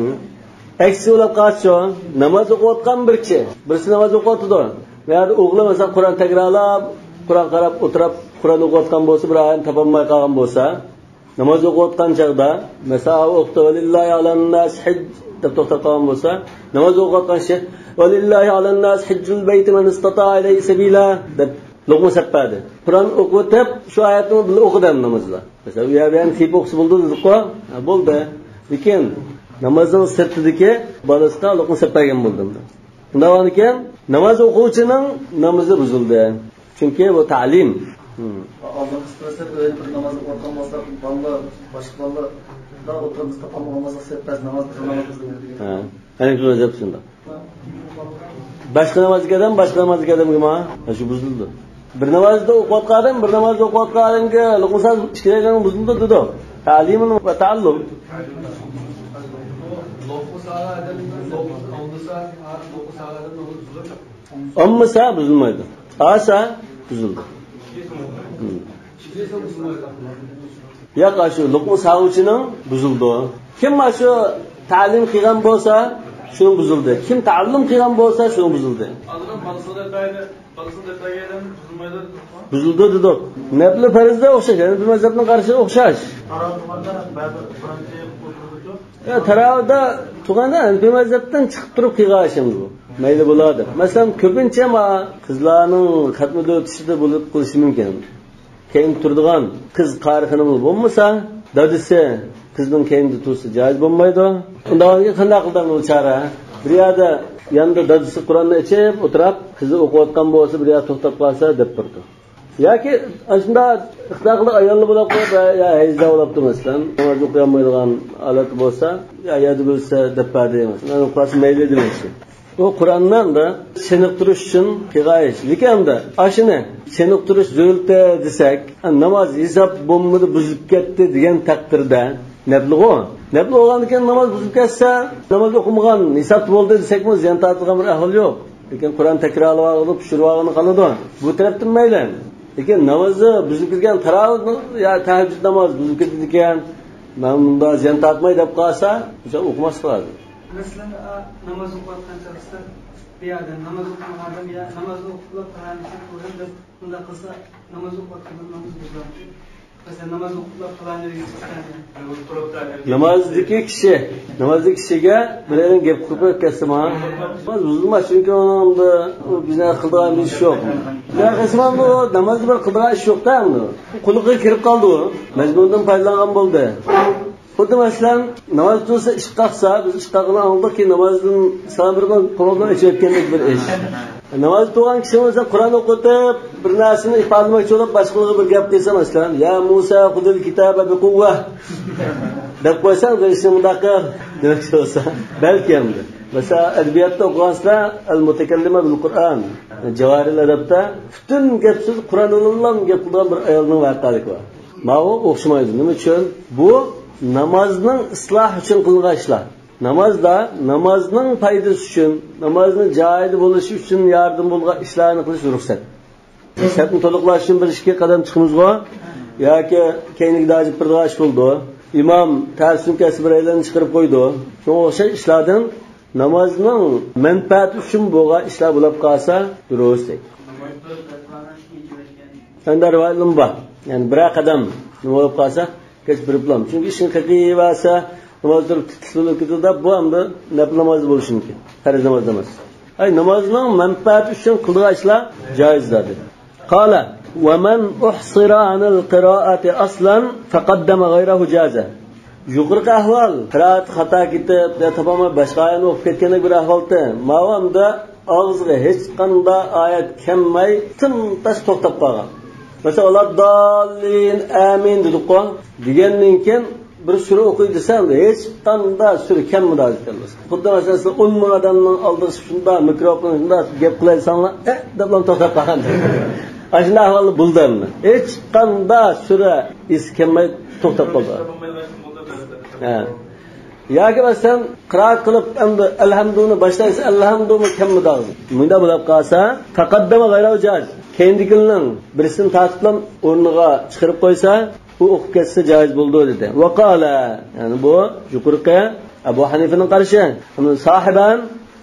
ئەكسى بولۇپ قالسىچۇ؟ ناماز ئوقۇۋاتقان بىر كىشى، بىرسى ناماز ئوقۇۋاتىدۇ. بۇ يەردە ئوغلى مەسىلەن قۇرئان تەكرارلاپ، قۇرئان قاراپ ئولتۇرۇپ، قۇرئان ئوقۇۋاتقان بولسا، بىر ئايەتنى تاپالماي قالغان بولسا، ناماز ئوقۇۋاتقان چاغدا، مەسىلەن، ئوقۇتتى، ولله على الناس حج دەپ توختاپ قالغان بولسا، ناماز ئوقۇۋاتقان شەيخ، ولله على الناس حج البيت من استطاع إليه سبيلا دەپ لوقما سەپ بەردى. قۇرئان ئوقۇۋېتىپ، شۇ ئايەتنى بىللە ئوقۇدى نامازدا. مەسىلەن، ئۇ يەر بۇ يەرنى تېپىپ ئوقۇسا بولىدۇ دېدۇققۇ؟ ھە، بولدى. لېكىن نامازنىڭ سىرتىدىكى بالىسىغا لوقما سەپ بەرگەن بولدى. شۇنداق بولغاندىكىن، ناماز ئوقۇغۇچىنىڭ نامىزى بۇزۇلدى. چۈنكى بۇ تەلىم. ھىم. ئالدىنقى سىترەسلەپ ئۆيدە بىر ناماز ئوقۇۋاتقان بولسا، بالىلار، باشقا بالىلار دا ئولتۇرۇپ بىز تاپالمىغان بولساق، سەپ بەرسە ناماز، بىر ناماز بىزنىڭ ئۆيدە. ھە. ھەنەفىي مەزھەپ شۇنداق. باشقا نامازدىكى ئادەم، باشقا نامازدىكى ئادەمگە ما؟ ھە، شۇ بۇزۇلدى. بىر نامازدا ئوقۇۋاتقان ئادەم، بىر نامازدا ئوقۇۋاتقان ئادەمگە لوقما سالسا ئىككىلەيلەننىڭ بۇزۇلدى دېدۇق. تەلىمۇن ۋە تەئەللۇم. ئالمىسا بۇزۇلمايدۇ. ئالسا بۇزۇلىدۇ. ھىم. ياق، ئاشۇ لوقما سالغۇچىنىڭ بۇزۇلىدۇ. كىم ئاشۇ تەلىم قىلغان بولسا، شۇنىڭ بۇزۇلدى. كىم تەئەللۇم قىلغان بولسا، شۇنىڭ بۇزۇلدى. ئالدىن بالىسىغا دەپ بەرگەن، بالىسىغا دەپ بەرگەن ئادەم بۇزۇلمايدۇ. بۇزۇلىدۇ دېدۇق. نەپلى پەرزلەر ئوخشاش، ھەنەفىي مەزھەپنىڭ قارىشى ئوخشاش. يا، تاراۋىھدا تۇرغاندا ھەنەفىي مەزھەپتىن چىقىپ تۇرۇپ قىلغان ئىشىمىز بۇ. مەيلى بولىدۇ. مەسىلەن، كۆپىنچە ما قىزلارنىڭ خەتمىدە ئۆتۈشىدە بولۇپ قېلىشى مۇمكىن. كەينىدە تۇرىدىغان قىز قارىخانىمۇ بولمىسا، دادىسى قىزنىڭ كەينىدە تۇرسا جايىز بولمايدۇ. ئۇنداق بولغاندىكىن قانداق قىلىدۇ بىچارە؟ بىر يەردە ياندا دادىسى قۇرئاننى ئېچىپ ئولتۇرۇپ، قىزى ئوقۇۋاتقان بولسا، بىر يەردە توختاپ قالسا دەپ تۇرىدۇ. ياكى ئاشۇنداق ئىقتىدارلىق ئاياللار بولاپ قويۇپ، يا، يا ھەيزدار بولاپتۇ مەسىلەن، ناماز ئوقۇيالمايدىغان ھالەت بولسا، يا يەردە بىلسە دەپ بەردى مەسىلەن، ئۇخلاسا مەيلى دېمەكچى. ئۇ قۇرئاننى ئەمدى چېنىقتۇرۇش ئۈچۈن قىلغان ئىش. لېكىن ئەمدى ئاشۇنى چېنىقتۇرۇش دۆلىتى دېسەك، ناماز ھېساب بولمىدى، بۇزۇلۇپ كەتتى دېگەن تەقدىردە نەپلىغۇ. نەپلى بولغاندىن كېيىن ناماز بۇزۇلۇپ كەتسە، ناماز ئوقۇمىغان ھېسابتا بولدى دېسەكمۇ، زىيان تارتىدىغان بىر ئەھۋال يوق. لېكىن قۇرئان تەكرارلىۋالغىلى، پىشۇرۇۋالغىلى قالىدۇ. بۇ تەرەپتىن مەيلى. لېكىن نامازى بۇزۇلۇپ كەتكەن، تاراۋىھ يا تەھەججۇد نامازى بۇزۇلۇپ كېتىدىكەن، مەن بۇندا زىيان تارتماي دەپ قالسا، بۇ ئوقۇماسلىق لازىم. مەسىلەن، ئا، ناماز ئوقۇۋاتقان چاغدا بىر ئادەم ناماز ئوقۇمىغان ئادەم يا ناماز ئوقۇپلا پالانىسى كۆرۈن دەپ بۇنداق قىلسا، ناماز ئوقۇۋاتقان ناماز بۇزۇلامدۇ؟ مەسىلەن، ناماز ئوقۇپلا پالانى ئۆيگە چىققان. نامازدىكى كىشى، نامازدىكى كىشىگە بىرەيلەن گەپ قىلىپ كەتسىمۇ، ناماز بۇزۇلماس، چۈنكى ئۇنىڭدا ئۇ بىزنىڭ قىلىدىغان بىر ئىش يوق. بۇ نامازدا بىر قىلىدىغان ئىش يوق-دە ئەمدى. قۇلىقىغا كىرىپ قالدى ئۇ. مەزمۇندىن پايدىلانغان بولدى. خۇددى مەسىلەن، ناماز تۇرسا ئىشقا قاقسا، بىز ئىشقا قاققىنىنى ئاڭلىدۇقكى، نامازدىن سالام بېرىپ قولىنى ئېچىۋەتكەندەك بىر ئىش. ناماز تۇرغان كىشى بولسا قۇرئان ئوقۇتۇپ، بىر نەرسىنى ئىپادىلىمەكچى بولۇپ، باشقىلارغا بىر گەپ قىلسا، مەسىلەن، يا مۇسا خۇدىل كىتابە بىقۇۋۋە دەپ قويساڭ، بىر ئىشنى مۇنداق قىل دېمەكچى بولسا، بەلكى ئەمدى. مەسىلەن، ئەدەبىياتتا ئوقۇغانسىلەر، ئەل مۇتەكەللىمە بىل قۇرئان، جاۋاھىرىل ئەدەبتە پۈتۈن گەپ سۆز قۇرئان بىلەنلا گەپ قىلىدىغان بىر ئايالنىڭ ۋەقەلىكى بار. ماۋۇ ئوخشىمايدۇ. نېمە ئۈچۈن؟ بۇ نامازنىڭ ئىسلاھى ئۈچۈن قىلىنغان ئىشلار. نامازدا نامازنىڭ پايدىسى ئۈچۈن، نامازنىڭ جايىدا بولۇشى ئۈچۈن ياردىمى بولغان ئىشلارنى قىلىش رۇخسەت. سەپنى تولۇقلاش ئۈچۈن بىر ئىككى قەدەم چىقىمىزغۇ ياكى كەينىگە داجىپ بېرىدىغان ئىش بولىدۇ. ئىمام تەرسىدىن كەتسە بىرەيلەننى چىقىرىپ قويىدۇ. شۇڭا ئوخشاش ئىشلاردىن نامازنىڭ مەنپەئەتى ئۈچۈن بولغان ئىشلار بولۇپ قالسا دۇرۇس دەيدۇ. ئەندى رىۋايەتلىرىمۇ بار. يەنى بىرەر قەدەم نېمە بولۇپ قالسا، كەچ بېرىپ بولامدۇ؟ چۈنكى ئىشىڭ قېقىۋەرسە، ناماز تۇرۇپ تېتىكلىشىپ كېتىدۇ دەپ، بۇ ئەمدى نەپىل ناماز بولۇشى مۇمكىن. پەرز ناماز ئەمەس. ئەي، نامازنىڭ مەنپەئەتى ئۈچۈن قىلىدىغان ئىشلار جائىز زادى. قال، ومن أحصر عن القراءة أصلا فقدم غيره جاز. يۇقىرىقى ئەھۋال، قىرائەت خاتا كېتىپ، يا تاپالماي باشقا ئايەتنى ئوقۇپ كەتكەندەك بىر ئەھۋالتى. ماۋۇ ئەمدى ئاغزىغا ھېچقانداق ئايەت كەلمەي، تىمتاس توختاپ قالغان. مەسىلەن، ۋەلەدداللىن، ئامىن دېدۇققۇ. دېگەندىن كېيىن بىر سۈرە ئوقۇي دېسە، ھېچقانداق سۈرە كەلمىدى ھازىر كەلمىسە. خۇددى مەسىلەن، سىز ئون مىڭ ئادەمنىڭ ئالدىغا چىقىپ شۇنداق مىكروفون شۇنداق گەپ قىلاي دېسەڭلار، ئە دەپلا توختاپ قالغان. ئاشۇنداق ئەھۋالدا بولدى ئەمدى. ھېچقانداق سۈرە ئېسى كەلمەي توختاپ قالدى. ھە. ياكى مەسىلەن، قىرائەت قىلىپ، ئەمدى ئەلھەمدۇنى باشلايسىز، ئەلھەمدۇمۇ كەلمىدى ئاغزىغا. مۇنداق بولۇپ قالسا، تەقەددەمە غەيرەھۇ جائىز. كەينىدىكىنىڭ بىرسىنى تارتىپلا ئورنىغا چىقىرىپ قويسا، ئۇ ئوقۇپ كەتسە جائىز بولىدۇ، دېدى. ۋەقالە، يەنى بۇ يۇقىرىقى ئەبۇ ھەنىفىنىڭ قارىشى. ئەمدى ساھىبان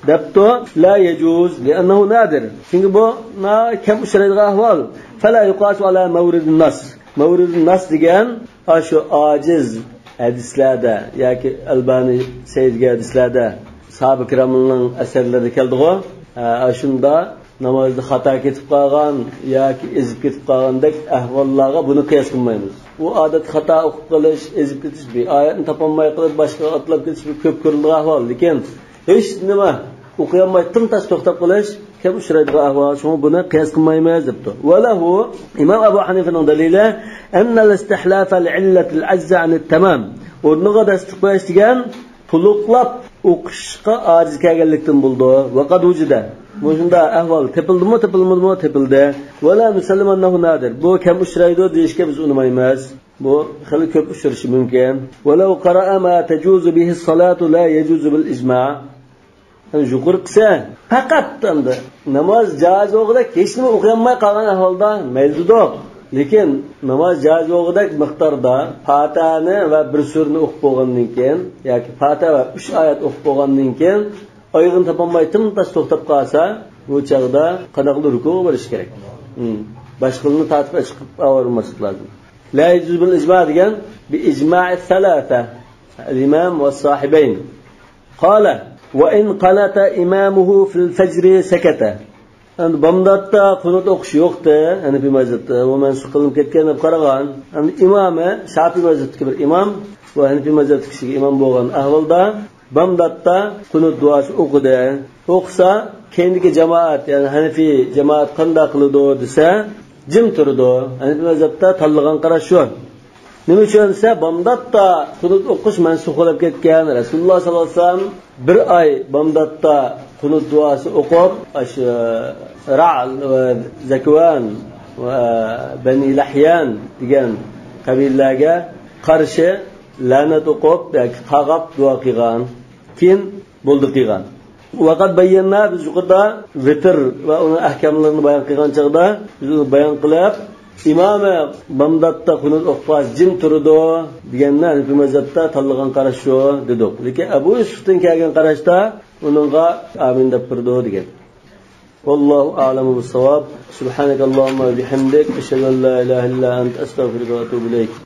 دەپتۇ، لا يەجۇز، لىئەننەھۇ نادىر. چۈنكى بۇ نا-، كەم ئۇچرايدىغان ئەھۋال. فەلا يۇقاسۇ ئالا مەۋرىدىن ناس. مەۋرىدۇن ناس دېگەن، ئاشۇ ئاجىز ھەدىسلەردە ياكى ئەلبانى سەي دېگەن ھەدىسلەردە ساھابە كىرامنىڭ ئەسەرلىرىدە كەلدىغۇ. ھە، ئاشۇندا نامازدا خاتا كېتىپ قالغان ياكى ئېزىپ كېتىپ قالغاندەك ئەھۋاللارغا بۇنى قىياس قىلمايمىز. ئۇ ئادەتتە خاتا ئوقۇپ قېلىش، ئېزىپ كېتىش، بىر ئايەتنى تاپالماي قېلىپ، باشقىغا ئاتلاپ كېتىش بىر كۆپ كۆرۈلىدىغان ئەھۋال. لېكىن ھېچ نېمە ئوقۇيالماي تىمتاس توختاپ قېلىش كەم ئۇچرايدىغان ئەھۋال، شۇڭا بۇنى قىياس قىلمايمىز دەپتۇ. ۋەلەھۇ، ئىمام ئەبۇ ھەنىفىنىڭ دەلىلى، ئەننەل ئىستىھلافەل ئىللەتىل ئەجزە ئەنىت تامام. ئورنىغا دەستە قويۇش دېگەن تولۇقلاپ ئوقۇشقا ئاجىز كەلگەنلىكتىن بولىدۇ. ۋەقەد ۋۇجىدە. مۇشۇنداق ئەھۋال تېپىلدىمۇ، تېپىلمىدىمۇ؟ تېپىلدى. ۋەلا نۇسەللىمۇ ئەننەھۇ نادىر. بۇ كەم ئۇچرايدۇ دېيىشكە بىز ئۇنىمايمىز. بۇ خېلى كۆپ ئۇچرىشى مۇمكىن. ۋەلەۋ قەرەئە ما تەجۇزۇ بىھىس سالاتۇ لا يەجۇزۇ بىل ئىجما. يەنى يۇقىرىقىسى پەقەت ئەمدى ناماز جائىز بولغۇدەك ھېچنېمە ئوقۇيالماي قالغان ئەھۋالدا مەيلى دېدۇق. لېكىن ناماز جائىز بولغۇدەك مىقداردا پاتىھەنى ۋە بىر سۈرىنى ئوقۇپ بولغاندىن كېيىن ياكى پاتىھە ۋە ئۈچ ئايەت ئوقۇپ بولغاندىن كېيىن ئايىغىنى تاپالماي تىمتاس توختاپ قالسا، بۇ چاغدا قانداقلا رۇكۇغا بېرىشى كېرەك. ھىم. باشقىلىرىنى تارتىپ چىقىپ ئاۋارە بولماسلىق لازىم. لا يجوز بالإجماع دېگەن، بىئىجمائىس سالاسە، ئەل ئىمام ۋەسساھىبەين. قال، ۋە ئىن قەنەتە ئىمامۇھۇ فىل فەجرى سەكەتە. ئەمدى بامداتتا قۇنۇت ئوقۇش يوقتى، ھەنىفىي مەزھەپتە. بۇ مەنسۇخ قىلىنىپ كەتكەن دەپ قارىغان. ئەمدى ئىمامى، شاپىي مەزھەپتىكى بىر ئىمام، بۇ ھەنىفىي مەزھەپتىكى كىشىگە ئىمام بولغان ئەھۋالدا، بامداتتا قۇنۇت دۇئاسى ئوقۇدى. ئوقۇسا، كەينىدىكى جامائەت، يەنى ھەنىفىي جامائەت قانداق قىلىدۇ دېسە، جىم تۇرىدۇ. ھەنىفىي مەزھەپتە تاللىغان قاراش شۇ. نېمە ئۈچۈن دېسە، بامداتتا قۇنۇت ئوقۇش مەنسۇخ بولۇپ كەتكەن. رەسۇلۇللا ساللاللاھۇ ئەلەيھى ۋەسەللەم بىر ئاي بامداتتا قۇنۇت دۇئاسى ئوقۇپ، ئاشۇ رەئل ۋە زەكۋان ۋە بەنى لەھيان دېگەن قەبىلىلەرگە قارشى لەنەت ئوقۇپ ياكى قاغاپ دۇئا قىلغان. كېيىن بولدى قىلغان. ۋەقەد بەييەننا، بىز يۇقىرىدا ۋىتىر ۋە ئۇنىڭ ئەھكاملىرىنى بايان قىلغان چاغدا، بىز ئۇنى بايان قىلىپ، ئىمامى بامداتتا قۇنۇت ئوقۇغاچ جىم تۇرىدۇ دېگەننى ھەنىفىي مەزھەبتە تاللىغان قاراش شۇ دېدۇق. لېكىن ئەبۇ يۈسۈفتىن كەلگەن قاراشتا ئۇنىڭغا ئامىن دەپ تۇرىدۇ دېگەن. والله أعلم بالصواب. سبحانك اللهم وبحمدك، أشهد أن لا إله إلا أنت، أستغفرك وأتوب إليك.